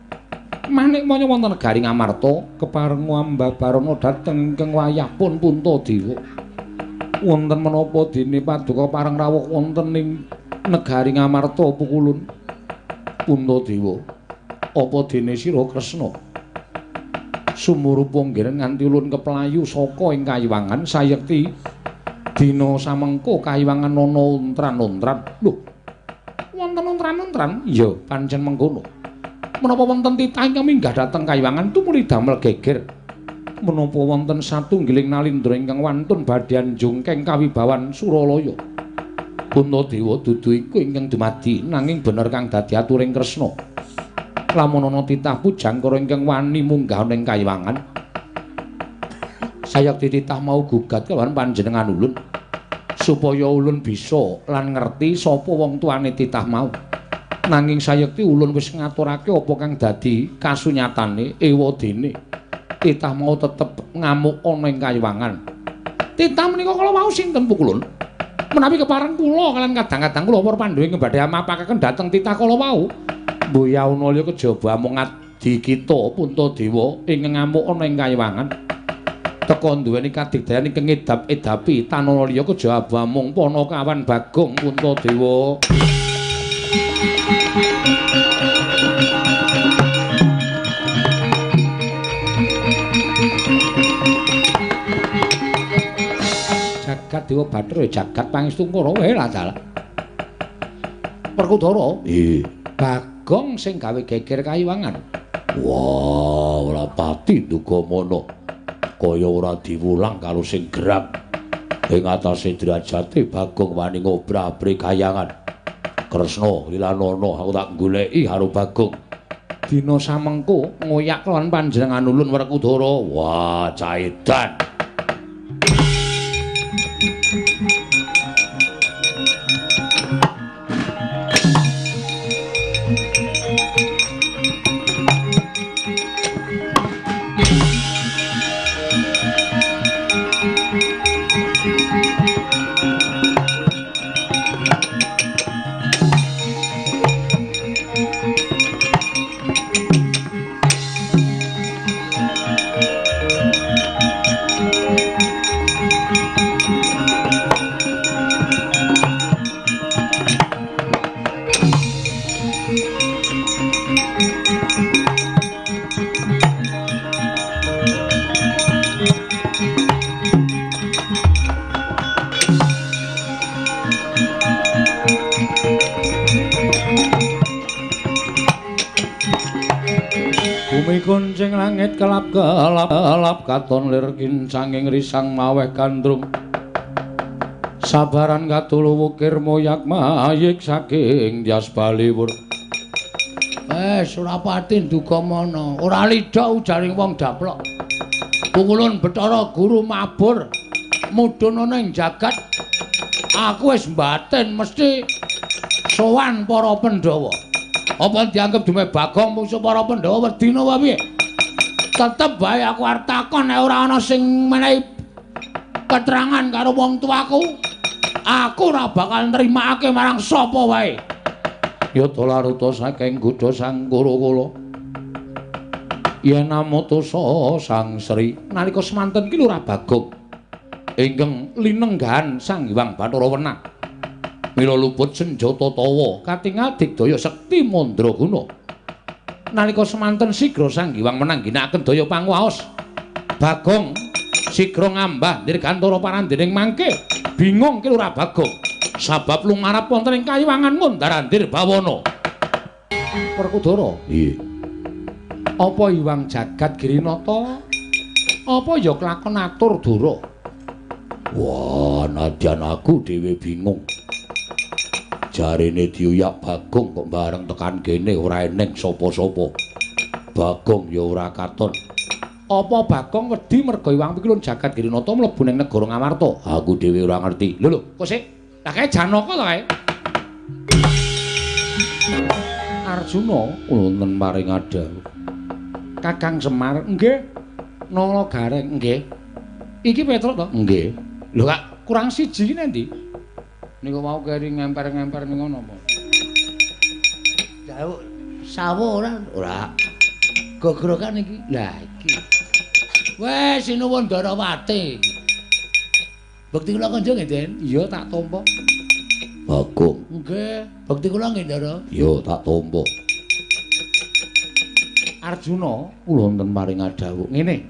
Manik maya wonten negari Ngamarta kepareng ambabarana dhateng ingkang wayah pun Puntadewa. Wonten menapa dene paduka pareng rawuh wonten ing negari Ngamarta pukulun? Puntadewa, apa dene sira Kresna sumurupa nggih nganti ulun keplayu saka ing kayiwangan sayekti dina samengko kayiwangan ana untran-untran. Lho, wonten untran-untran? Iya, pancen mengkono. Menapa wonten titah ingkang minggah dhateng kayiwangan tumuli damel geger? Menapa wonten satunggiling nalindra ingkang wantun badhe njungkeng kawibawan Suralaya? Puntadewa dudu iku ingkang dumadi nanging bener kang dadi aturing Kresna. Lamun ana titah pujangkara ingkang wani munggah ning kayiwangan sayekti titah mau gugat kelawan panjenengan ulun supaya ulun bisa lan ngerti sapa wong tuane titah mau. Nanging sayekti ulun wis ngaturake apa kang dadi kasunyatane ewadene titah mau tetep ngamuk ana ing kayiwangan. Titah menika kala wau sinten pukulun? Menawi kepareng kula kalian kadang-kadang kula para Pandhawa ing badhe amapakaken dhateng titah kala wau. Mbuh yauna liya kejaba amung adi kita Puntadewa ingkang ngamuk ana ing kayiwangan. Teka duweni kadigdayan ingkang ngedap-edapi tanana liya kejaba amung Panakawan Bagong Puntadewa. Jagat Dewa Bathara jagat pangestu Kurawa lah dalah. Werkudara, nggih. Bagong sing gawe geger kayiwangan. Wah, ora pati duga mono. Kaya ora diwulang karo sing gerang. Ing atase derajate Bagong wani ngobrabri kayangan. Kresna lilanana aku tak goleki karo Bagong. Dina samengko ngoyak lan panjenengan ulun Werkudara. Wah, caedan. Kuncing langit kelap-kelap katon lir kincanging risang maweh gandrung. Sabaran katulu wukir moyak mayik saking Dyas Baliwur. Surapati nduga mana? Ora lidha ujaring wong daplok. Pukulun Bathara Guru mabur mudhun ana ing jagat. Aku wis mbatin mesti sowan para Pandhawa. Apa dianggep dume Bagong mungsuh para Pandhawa wedina apa piye? Tetep bae aku arep takon nek ora ana sing menehi keterangan karo wong tuaku, aku ora bakal nrimakake marang sapa wae. Yata laruta saking gudha Sang Kura-kula. Yen amutusa Sang Sri nalika semanten ki Lurah Bagong ingkang linenggahan Sang Hyang Bathara Wenang. Mila luput senjata tawa katingal digdaya sekti mandraguna. Nalika semanten sigra Sang Hyang menang ginakaken daya panguwaos. Bagong sigra ngambah dirgantara parandening mangke. Bingung ki Lurah Bagong sabab lumarap wonten ing kayiwangan ngundar-andir bawana. Werkudara, nggih. Apa Hyang Jagat Girinata? Apa ya kelakon atur dura? Wah, nadyan aku dhewe bingung. Jarene diuyak Bagong kok bareng tekan kene ora eneng sapa-sapa. Bagong ya ora katon. Apa Bagong wedi merga Hyang Pikulun Jagat Girinata mlebu ning negara Ngamarta? Aku dhewe ora ngerti. Lho lho, kok sik? Lah kae Janaka to kae? Arjuna wonten paring adhawuh. Kakang Semar, nggih. Nala Gareng, nggih. Iki Petruk to? Nggih. Lho kak kurang siji ki nendi? Niku mau keri ngemper-ngemper ning ngono apa? Jauh sawo ora? Ora. Gogrokan iki. Lah iki. Wes sinuwun Darawati. Bekti kula kanca nggih, Den? Iya, tak tampa. Bagong. Nggih, bekti kula nggih, Ndara. Iya, tak tampa. Arjuna, kula wonten paring adhawuh. Ngene.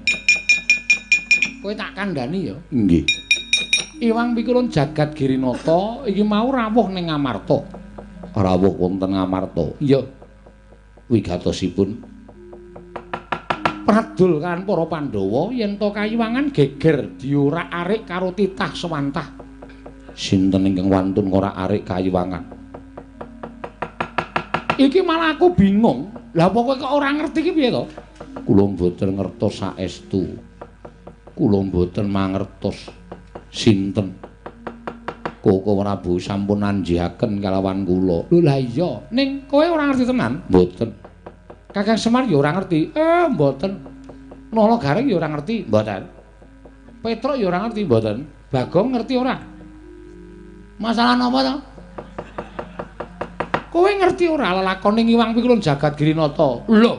Kowe tak kandhani ya? Nggih. Iwang Pikulun Jagat Girinata iki mau rawuh ning Ngamarta. Rawuh wonten Ngamarta. Iya. Wigatosipun pradul kan para Pandhawa yen to kayiwangan geger diorak-arik karo titah sewantah. Sinten ingkang wantun ngorak-arik kayiwangan? Iki malah aku bingung. Lah apa kowe kok ora ngerti iki piye to? Kula mboten ngertos saestu. Kula mboten mangertos sinten. Koko Prabu sampun anjihaken kalawan kula. Lho lah iya, ning kowe ora ngerti tenan? Mboten. Kakang Semar ya ora ngerti. Mboten. Nala Gareng ya ora ngerti, mboten. Petruk ya ora ngerti, mboten. Bagong ngerti ora? Masalah napa to? Kowe ngerti ora lelakone Iwang Pikulun Jagat Girinata? Lho,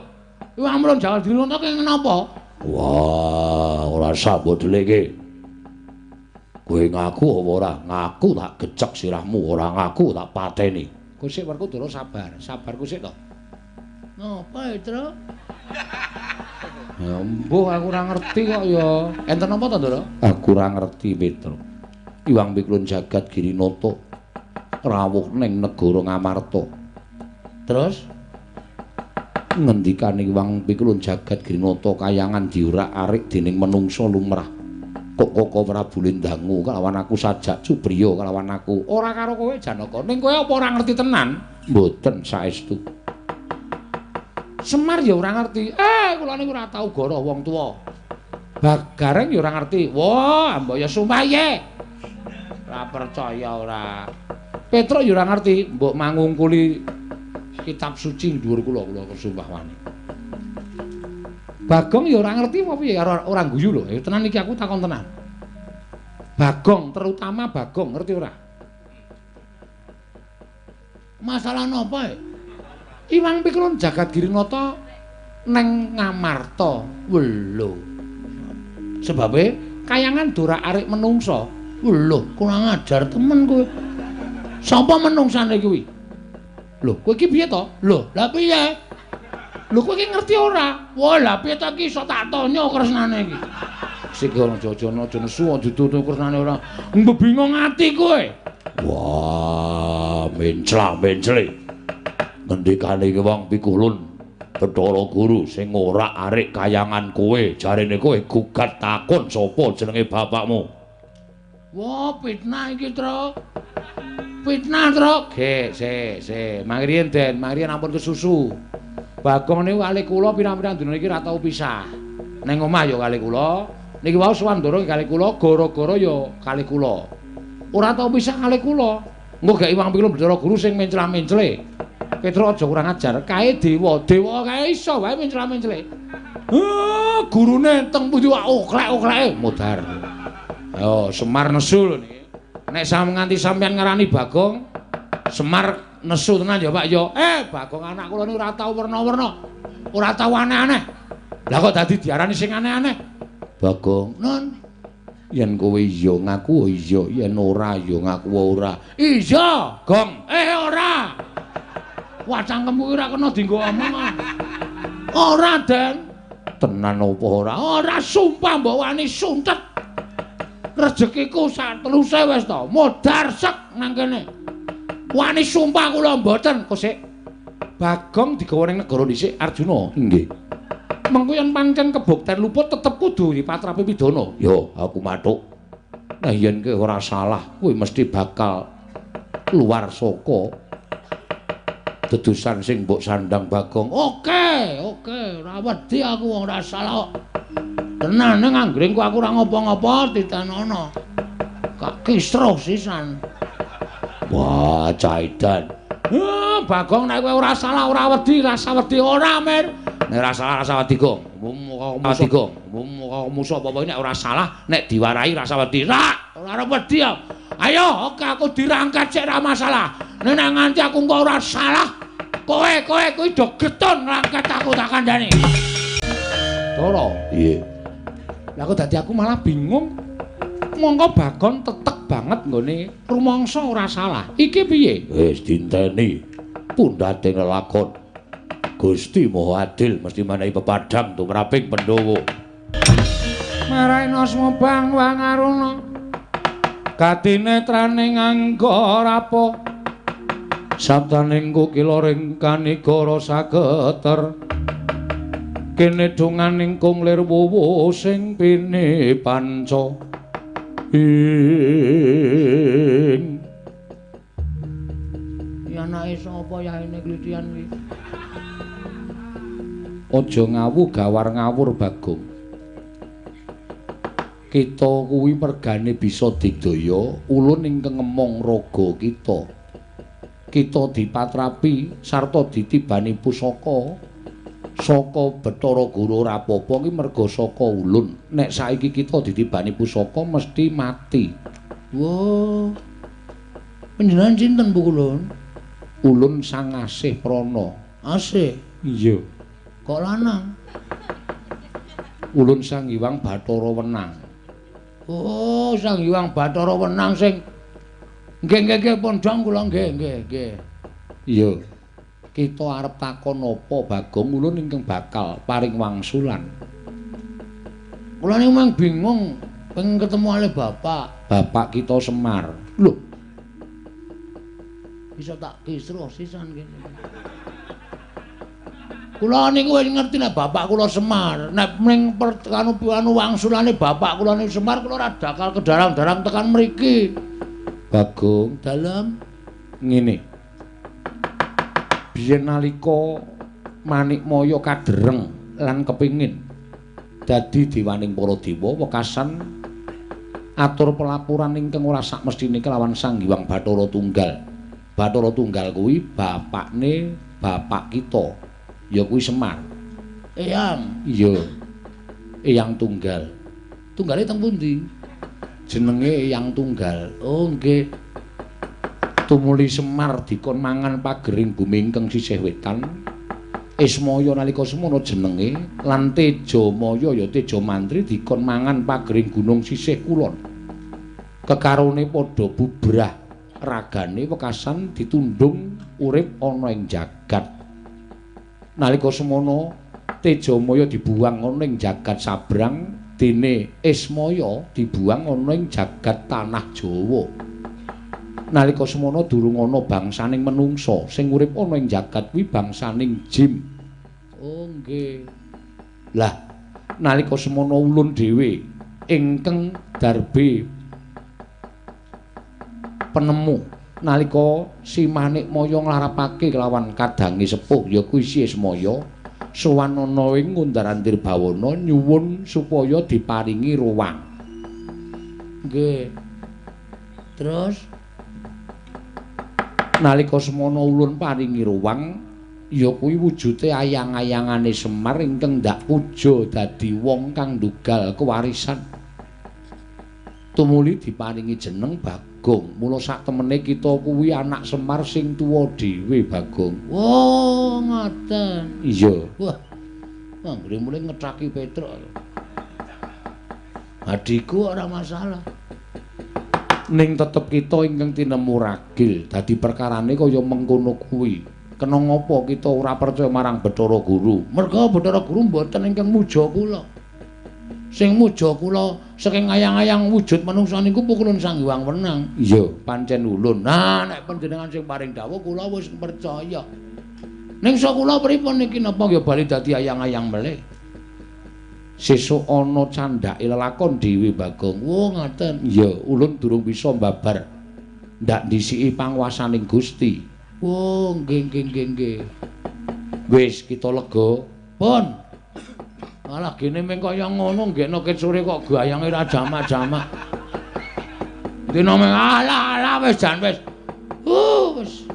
Iwang Pikulun Jagat Girinata ki napa? Wah, ora sambut dheleke. Kowe ngaku apa ora? Ngaku tak gecek sirahmu, ora ngaku tak pateni. Kowe sik Werkudara sabar, sabarku sik to. Napa, Tru? Ya mbuh aku ora ngerti kok ya. Enten napa to, Ndara? Aku ora ngerti, Petro. Iwang Pikulun Jagat Girinata rawuh ning negara Ngamarta. Terus ngendikane Iwang Pikulun Jagat Girinata kayangan diurak-arik dening menungsa lumrah. Kok Koko Prabu Lindangu kalawan aku sajak cubriya kalawan aku. Ora karo kowe Janaka. Ning kowe apa ora ngerti tenan? Mboten saestu. Semar ya ora ngerti. Kula niku ora tau goroh wong tuwa. Bagareng ya ora ngerti. Wah, mbok ya sumpah ye. Ora percaya ora. Petruk ya ora ngerti, mbok mangungkuli kitab suci dhuwur kula, kula sumpah wani. Bagong ya ora ngerti apa piye, ora guyu lho. Tenan iki aku takon tenan. Bagong, terutama Bagong, ngerti ora? Masalah napa e? Iwang Pikulun Jagat Girinata neng Ngamarta. Lho. Sebabe kayangan dorak arik menungsa. Lho, kurang ajar temen kowe. Sapa menungsane kuwi? Lho, kowe iki piye to? Lho, lha piye? Lho kowe iki ngerti ora? Wah, lha piye to iki iso tak tanya kresnane iki. Sik aja aja nesu aja ditutup kresnane ora. Mbebingung ati kowe. Wah, mencla-mencle. Ngendikane iki Wong Pikulun Bathara Guru sing ora arik kayangan kowe, jarene kowe gugat takon sapa jenenge bapakmu. Wah, fitnah iki, Tru. Fitnah, Tru. Ge, se, se. Mangriyen, Den, mangriyen ampun kesusu. Bagong niku kalih kula pirang-pirang dina iki ora tau pisah. Ning omah ya kalih kula. Niki wau sowan Ndara kalih kula, gara-gara ya kalih kula. Ora tau pisah kalih kula. Engko gek Iwang Pikulun Bathara Guru sing mencla-mencle. Petruk aja kurang ajar. Kae dewa, dewa kae iso wae mencla-mencle. Gurune teng pundi wae oklek-okleke modar. Ayo Semar nesu lho niki. Nek nganti sampeyan ngarani Bagong, Semar nesu tenan ya Pak ya. Bagong anak kula niku ora tau werna-werna. Ora tau aneh-aneh. Lah kok dadi diarani sing aneh-aneh? Bagong, non. Yen kowe iya ngaku iya, yen ora ya ngaku ora. Iya, Gong. Ora. Wah, cangkemmu kuwi ora kena dienggo omong. Ora, Den. Tenan apa ora? Ora, sumpah mbok wani suntet. Rezekiku sak teluse wis to, modar sek nang kene. Wani sumpah kula mboten, kok sik. Bagong digawa ning negara dhisik Arjuna. Nggih. Mengko yen pancen kebukten luput tetep kudu dipatrapi pidana. Yo, aku mathuk. Nah yen kowe ora salah, kowe mesti bakal keluar saka dedusan sing mbok sandang Bagong. Oke, oke, ora wedi aku wong ora salah kok. Tenan ning anggringku aku ora ngopo-ngopo ditenono. Kak kisruh sisan. Wah, caidan. Bagong nek kowe ora salah ora wedi, rasa wedi ora, Mir. Nek ora salah rasa wedi, Gong. Wedi, Gong. Musuh apa-apa nek ora salah, nek diwarahi rasa wedi. Ora, ora wedi ya. Ayo, oke aku dirangkat sik ora masalah. Nek nganti aku engko ora salah, kowe kuwi do getun ngrangkat aku tak kandhani. Doro. Iya. Lah kok dadi aku malah bingung. Mongko Bagong tetek banget nggone rumangsa ora salah. Iki piye? Wis dinteni pundhate lelakon. Gusti Maha Adil mesti menehi pepadang tumraping Pandhawa. Maraina asma Bang Wangaruna. Katinetraning angga rapo. Sabdaning kukila ring kanigara sageter. Kene donganing kung lir wuwu sing pini panca. Ing ya anake sapa yaene klitian iki? Aja ngawu gawar ngawur Bagong. Kita kuwi mergane bisa digdaya ulun ingkang ngemong raga kita. Kita dipatrapi sarta ditibani pusaka saka Bathara Guru ora apa-apa iki merga saka ulun. Nek saiki kita ditibani pusaka mesti mati. Wah. Panjenengan sinten Bu Kulun? Ulun Sang Asih Prana. Asih? Iya. Kok lanang? Ulun Sang Hyang Bathara Wenang. Oh, Sang Hyang Bathara Wenang sing nggih nggih nggih pondhong kula nggih nggih nggih. Iya. Kita arep takon apa Bagong, ulun ingkang bakal paring wangsulan. Kula niku mang bingung pengen ketemu ale bapak. Bapak kita Semar. Lho. Bisa tak kisruh sisan kene. Kula niku wis ngerti nek bapak kula Semar. Nek ning anu wangsulane bapak kula niku Semar, kula ora bakal kedarang-darang tekan mriki. Bagong, dalem ngene. Biyen nalika Manikmaya kadereng lan kepingin dadi dewaning para dewa, wekasan atur pelaporan ingkang ora sakmestine kelawan Sang Hyang Bathara Tunggal. Bathara Tunggal kuwi bapakne bapak kita, ya kuwi Semar. Eyang. Iya. Eyang Tunggal. Tunggale teng pundi? Jenenge Eyang Tunggal. Oh, nggih. Tumuli Semar dikon mangan pagering bumi ingkang sisih wetan. Ismaya nalika semono jenenge lan Tejamaya ya Tejamantri dikon mangan pagering gunung sisih kulon. Kekarone padha bubrah ragane wekasan ditundung urip ana ing jagat. Nalika semono Tejamaya dibuang ana ing jagat sabrang, dene Ismaya dibuang ana ing jagat tanah Jawa. Nalika semono durung ana bangsaning menungsa, sing urip ana ing jagat kuwi bangsaning jin. Oh nggih. Lah nalika semono ulun dhewe ingkang darbe penemu nalika si Manikmaya nglarapake kelawan kadange sepuh ya kuwi si Ismaya sowan ana ing Ngundar-andir Bawana nyuwun supaya diparingi ruwang. Nggih. Terus nalika semono ulun paringi ruwang ya kuwi wujude ayang-ayangane Semar ingkang ndak puja dadi wong kang ndugal kewarisan. Tumuli diparingi jeneng Bagong. Mula sak temene kita kuwi anak Semar sing tuwa dhewe, Bagong. Oh, ngoten. Iya. Wah. Anggere mulih ngethaki Petruk. Adikku ora masalah. Ning tetep kita ingkang tinemu ragil, dadi perkarane kaya mengkono kuwi. Kena ngapa kita ora percaya marang Bathara Guru? Merga Bathara Guru mboten ingkang muja kula. Sing muja kula saking ayang-ayang wujud manungsa niku pukulun Sang Hyang Wenang. Iya, pancen ulun. Nah, nek panjenengan sing paring dawuh kula wis percaya. Ning sok kula pripun niki napa ya bali dadi ayang-ayang melih? Sesuk ana candhake lelakon dhewe, Bagong. Oh, ngoten. Iya, ulun durung bisa mbabar ndak ndhisiki panguwasaning Gusti. Oh, nggih nggih nggih nggih. Wis kita lega. Pun. Malah gene meng kaya ngono nggekno ket sore kok gayange ra jamak-jamak. Dina meng alah alah wis jan wis. Wis.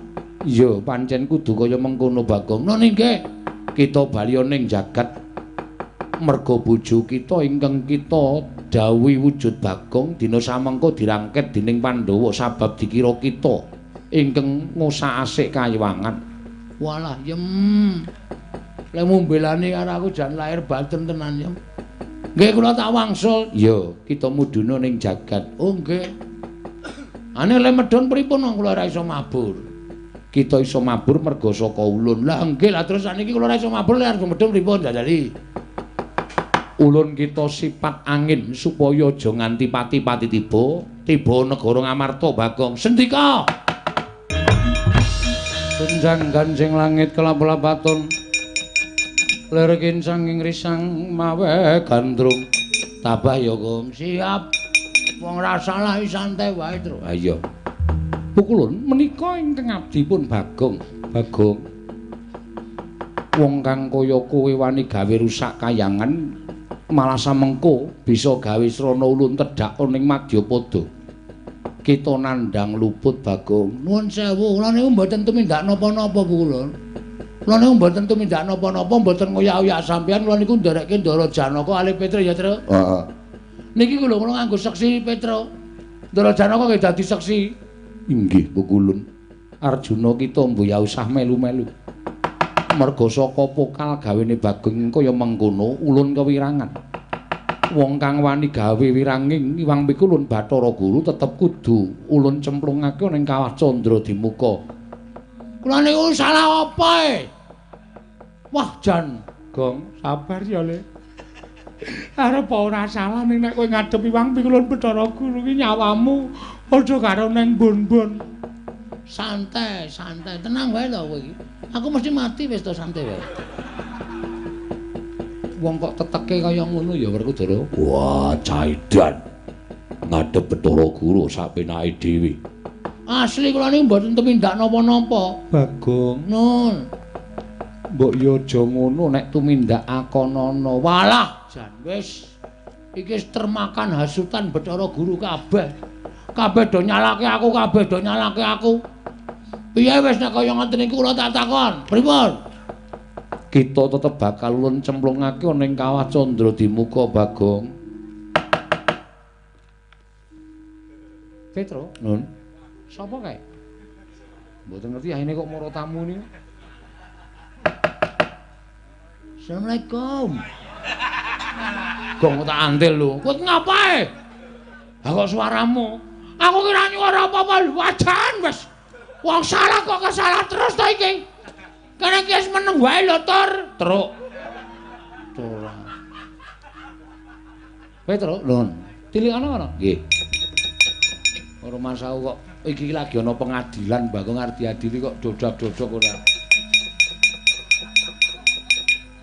Iya, pancen kudu kaya mengkono, Bagong. Nun nggih. Kita bali ning jagat merga bojo kita ingkang kita dawuhi wujud Bagong dina samengko dirangket dening Pandhawa sabab dikira kita ingkang ngusak-asik kayiwangan. Walah yem. Lek mumbelane karo aku jan lahir batin tenan yem. Nggih kula tak wangsul. Iya, kita mudhuna ning jagat. Oh nggih. Ane lek medhun pripun wong kula ora iso mabur. Kita iso mabur merga saka ulun. Lah nggih, lah terus saniki kula ora iso mabur lek arep medhun pripun jajali? Ulun kita sifat angin supaya aja nganti pati-pati tiba, tiba negara Ngamarta, Bagong. Sendika. Tunjang ganjing langit kelap-lapaton. Lir kincang ing risang mawe gandrung. Tabah ya, Gong. Siap. Wong ra salah santai wae, Tru. Ha iya. Pukulun menika ingkang abdi pun Bagong. Bagong. Wong kang kaya kowe wani gawe rusak kayangan malah samengko bisa gawe srana ulun tedhak ning madyapada. Kita nandhang luput, Bagong. Nuwun sewu, kula niku mboten tumindak napa-napa, Pukulun. Kula niku mboten tumindak napa-napa, mboten ngoyak-oyak sampeyan, kula niku nderekke Ndara Janaka alih Petruk ya, Truk. Heeh. Niki lho kula nganggo seksi Petruk. Ndara Janaka nggih dadi seksi. Inggih, Pukulun. Arjuna kita mbuh usah melu-melu. Merga saka pokal gawene Bagong kaya mengkono ulun kewirangan. Wong kang wani gawe wiranging Iwang Pikulun Bathara Guru tetep kudu ulun cemplungake ning Kawah Candra Dimuka. Kula niku salah apa e? Wah jan, Gong, sabar ya, Le. Arep ora salah ning nek kowe ngadep Iwang Pikulun Bathara Guru ki nyawamu padha karo neng bon-bon. Santai, santai, tenang wae to kowe iki. Aku mesti mati wis to, santai wae. Wong kok teteke kaya ngono ya Werkudara. Wah, caidan. Ngadep Bathara Guru sak penake dhewe. Asli kula niku mboten tumindak napa-napa. Bagong, Nun. Mbok yo aja ngono nek tumindak akonana. Walah, jan wis iki wis termakan hasutan Bathara Guru kabeh. Kabeh do nyalake aku, kabeh do nyalake aku. Piye wis nek kaya ngoten niku kula tak takon. Pripun? Kita tetep bakal ulun cemplungake ning Kawah Candra Dimuka, Bagong. Petro, Nun. Sapa kae? Mboten ngerti ahine kok mara tamu niku. Assalamualaikum. Gong tak antil lho. Kowe ngapae? Ha kok suaramu? Aku kira nyuara apa-apa wajan wis. Wong salah kok kesalah terus to iki. Kene iki wis meneng wae lho, Tur. Truk. Ora. Petro, lho. Tilikana kono? Nggih. Ora masaku kok iki lagi ana pengadilan Bagong arep diadili kok dodak-dodok ora.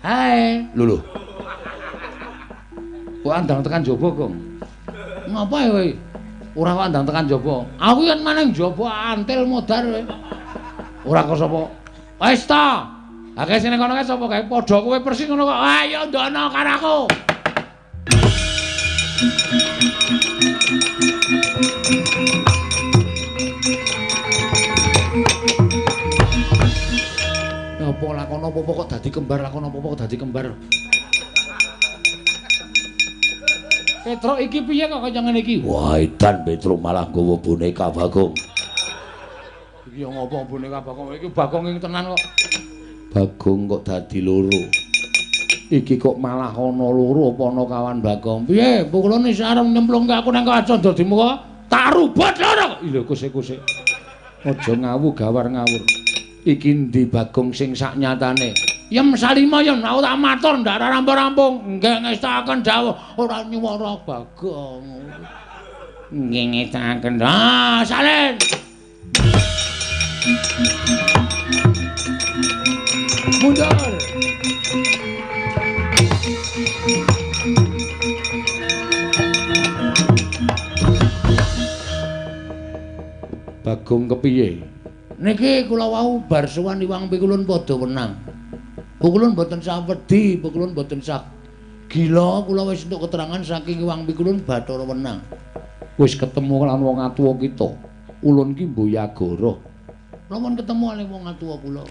Hai, lho lho. Kok andang tekan jaba, Gong? Ngapa kowe? Ora kok andang tekan jaba. Aku yen maneng jaba antil modar kowe. Ora kok sapa? Wis ta. Akeh sing kono kae sapa kae? Padha kowe persis ngono kok. Ayo ndono karo aku. Apa lakon apa-apa kok dadi kembar, lakon apa-apa kok dadi kembar. Petro iki piye kok kaya ngene iki? Wah, edan Petro malah nggawa boneka Bagong. Iki yo ngopo boneka Bagong? Iki Bagong ing tenan kok. Bagong kok dadi loro. Iki kok malah ana loro apa ana kawan Bagong? Piye? Pukulane isih arep nyemplungke aku nang Kawah Candra Dimuka? Tak rubut loro. Lho kuse-kuse. Aja ngawu gawar ngawur. Iki ndi Bagong sing sak nyatane? Yem salima yem aku tak matur ndak rampung-rampung. Nggih ngestakaken dawuh ora nyuwara Bagong. Nggih ngestakaken. Ah, salin. Mundur. Bagong kepiye? Niki kula wau bar sowan Iwang Pikulun padha wenang. Pukulun mboten sah wedi, pukulun mboten sah gila, kula wis entuk keterangan saking Iwang Pikulun Bathara Wenang. Wis ketemu lan wong atuwa kita. Ulun ki Mboyagara. Kula pun ketemu kali wong atuwa kula.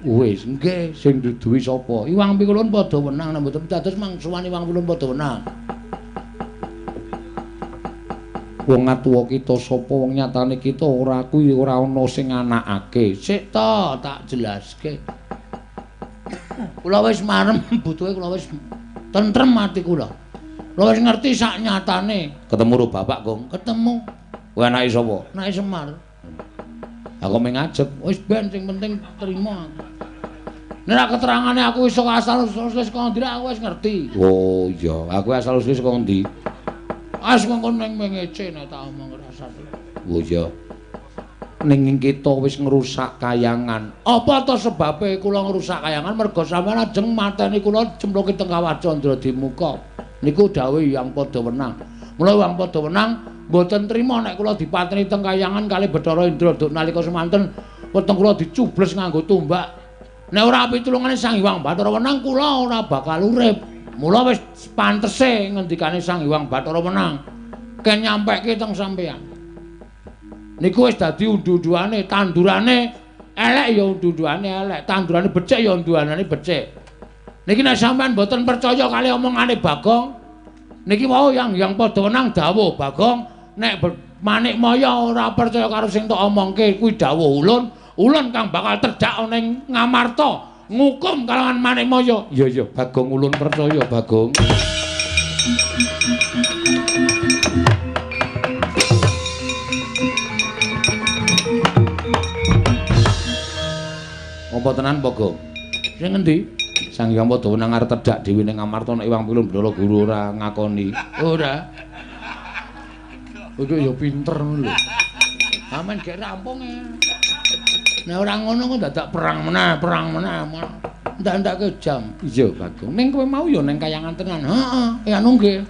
Wis, nggih, sing duduhi sapa? Iwang Pikulun padha wenang, nek mboten dados mang sowan Iwang Pikulun padha wenang. Wong atuwa kita sapa wong nyatane kita ora kuwi ora ana sing anakake. Sik to, tak jelaske. Kula wis marem butuhe kula wis tentrem ati kula. Kula wis ngerti sak nyatane. Ketemu karo bapak, Gong? Ketemu. Kowe anake sapa? Anake Semar. Aku mung ngajeg. Wis ben sing penting trima aku. Nek ra keterangane aku iso asal usule saka ndi aku wis ngerti. Oh iya, aku asal usule saka ndi? As mengko ning mengece nek tak omong rasane. Oh iya. Ning kita wis ngrusak kayangan. Apa to sebabe kula ngrusak kayangan? Merga sampeyan ajeng mateni kula cemplungke teng Kawah Candra Dimuka. Niku dawuh Hyang Padha Wenang. Mula Hyang Padha Wenang mboten trima nek kula dipateni teng kayangan kali Bathara Indra duk nalika semanten weteng kula dicubles nganggo tumbak. Nek ora pitulungane Sang Hyang Bathara Wenang kula ora bakal urip. Mula wis pantese ngendikane Sang Hyang Bathara Wenang ken nyampeke teng sampeyan. Niku wis dadi undu-unduane, tandurane elek ya undu-unduane elek, tandurane becik ya unduanane becik. Niki nek sampeyan mboten percaya kali omongane Bagong, niki wau Hyang Padha Wenang dawuh Bagong nek Manikmaya ora percaya karo sing tok omongke kuwi dawuh ulun, ulun kang bakal terdhak ana ing Ngamarta ngukum kalawan Manikmaya. Iya iya Bagong, ulun percaya Bagong. Apa tenan Bagong? Sing ngendi? Sang Hyang Padhawenang arep tedhak dhewe ning Ngamarta nek Iwang Pilun Bathara Guru ora ngakoni. Ora. Kowe ya pinter ngono lho. Amen gek rampung e. Nek ora ngono kok dadak perang meneh, perang meneh. Ndak-ndake jam. Iya, Bagong. Ning kowe mau ya ning kayangan tenan. Heeh, anu nggih.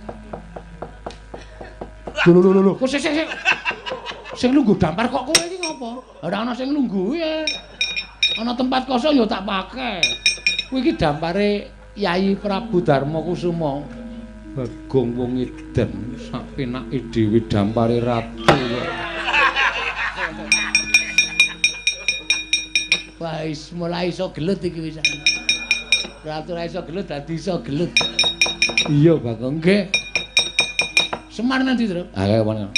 Lho lho lho lho, kok sik sik. Sing lungguh dampar kok kowe iki ngopo? Ora ana sing lungguh e. Ana tempat kosong ya tak pakai. Kuwi iki dampare Yayi Prabu Darma Kusuma. Bagong wong edan sak penake dhewe dampare ratu. Wah, wis mulai iso gelut iki wis. Ratu ora iso gelut dadi iso gelut. Iya, Bagong. Nggih. Semar nanti, Tru. Ah, kaya mana?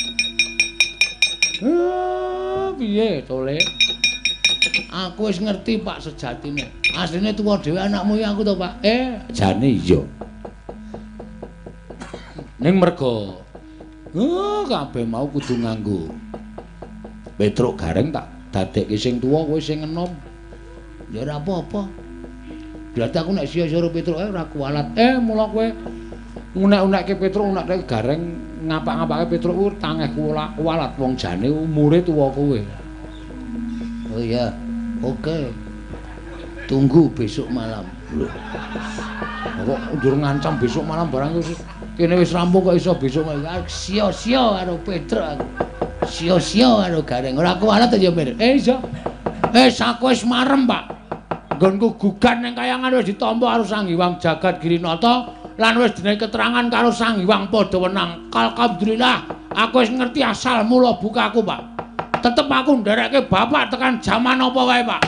Piye tole? Aku wis ngerti Pak sejatine. Asline tuwa dhewe anakmu iki aku to, Pak. Jane iya. Ning merga kabeh mau kudu nganggo Petruk Gareng tak dadekke sing tuwa kowe sing enom. Ya ora apa-apa. Berarti aku nek sia-sia karo Petruk ora kualat. Mula kowe unek-unekke Petruk, unekke Gareng, ngapak-ngapake Petruk kuwi tangeh kualat wong jane umure tuwa kowe. Oh iya. Oke. Tunggu besok malam. Lho. Kok njur ngancam besok malam barang wis kene wis rampung kok iso besok malam. Sia-sia karo Petruk aku. Sia-sia karo Gareng. Ora kualat ya, Mir. Iya. Aku wis marem, Pak. Nggonku gugan ning kayangan wis ditampa karo Sang Hyang Jagat Girinata lan wis dene keterangan karo Sang Hyang Padhawenang. Alhamdulillah, aku wis ngerti asal mula bukaku, Pak. Tetep aku nderekke bapak tekan jaman apa wae, Pak.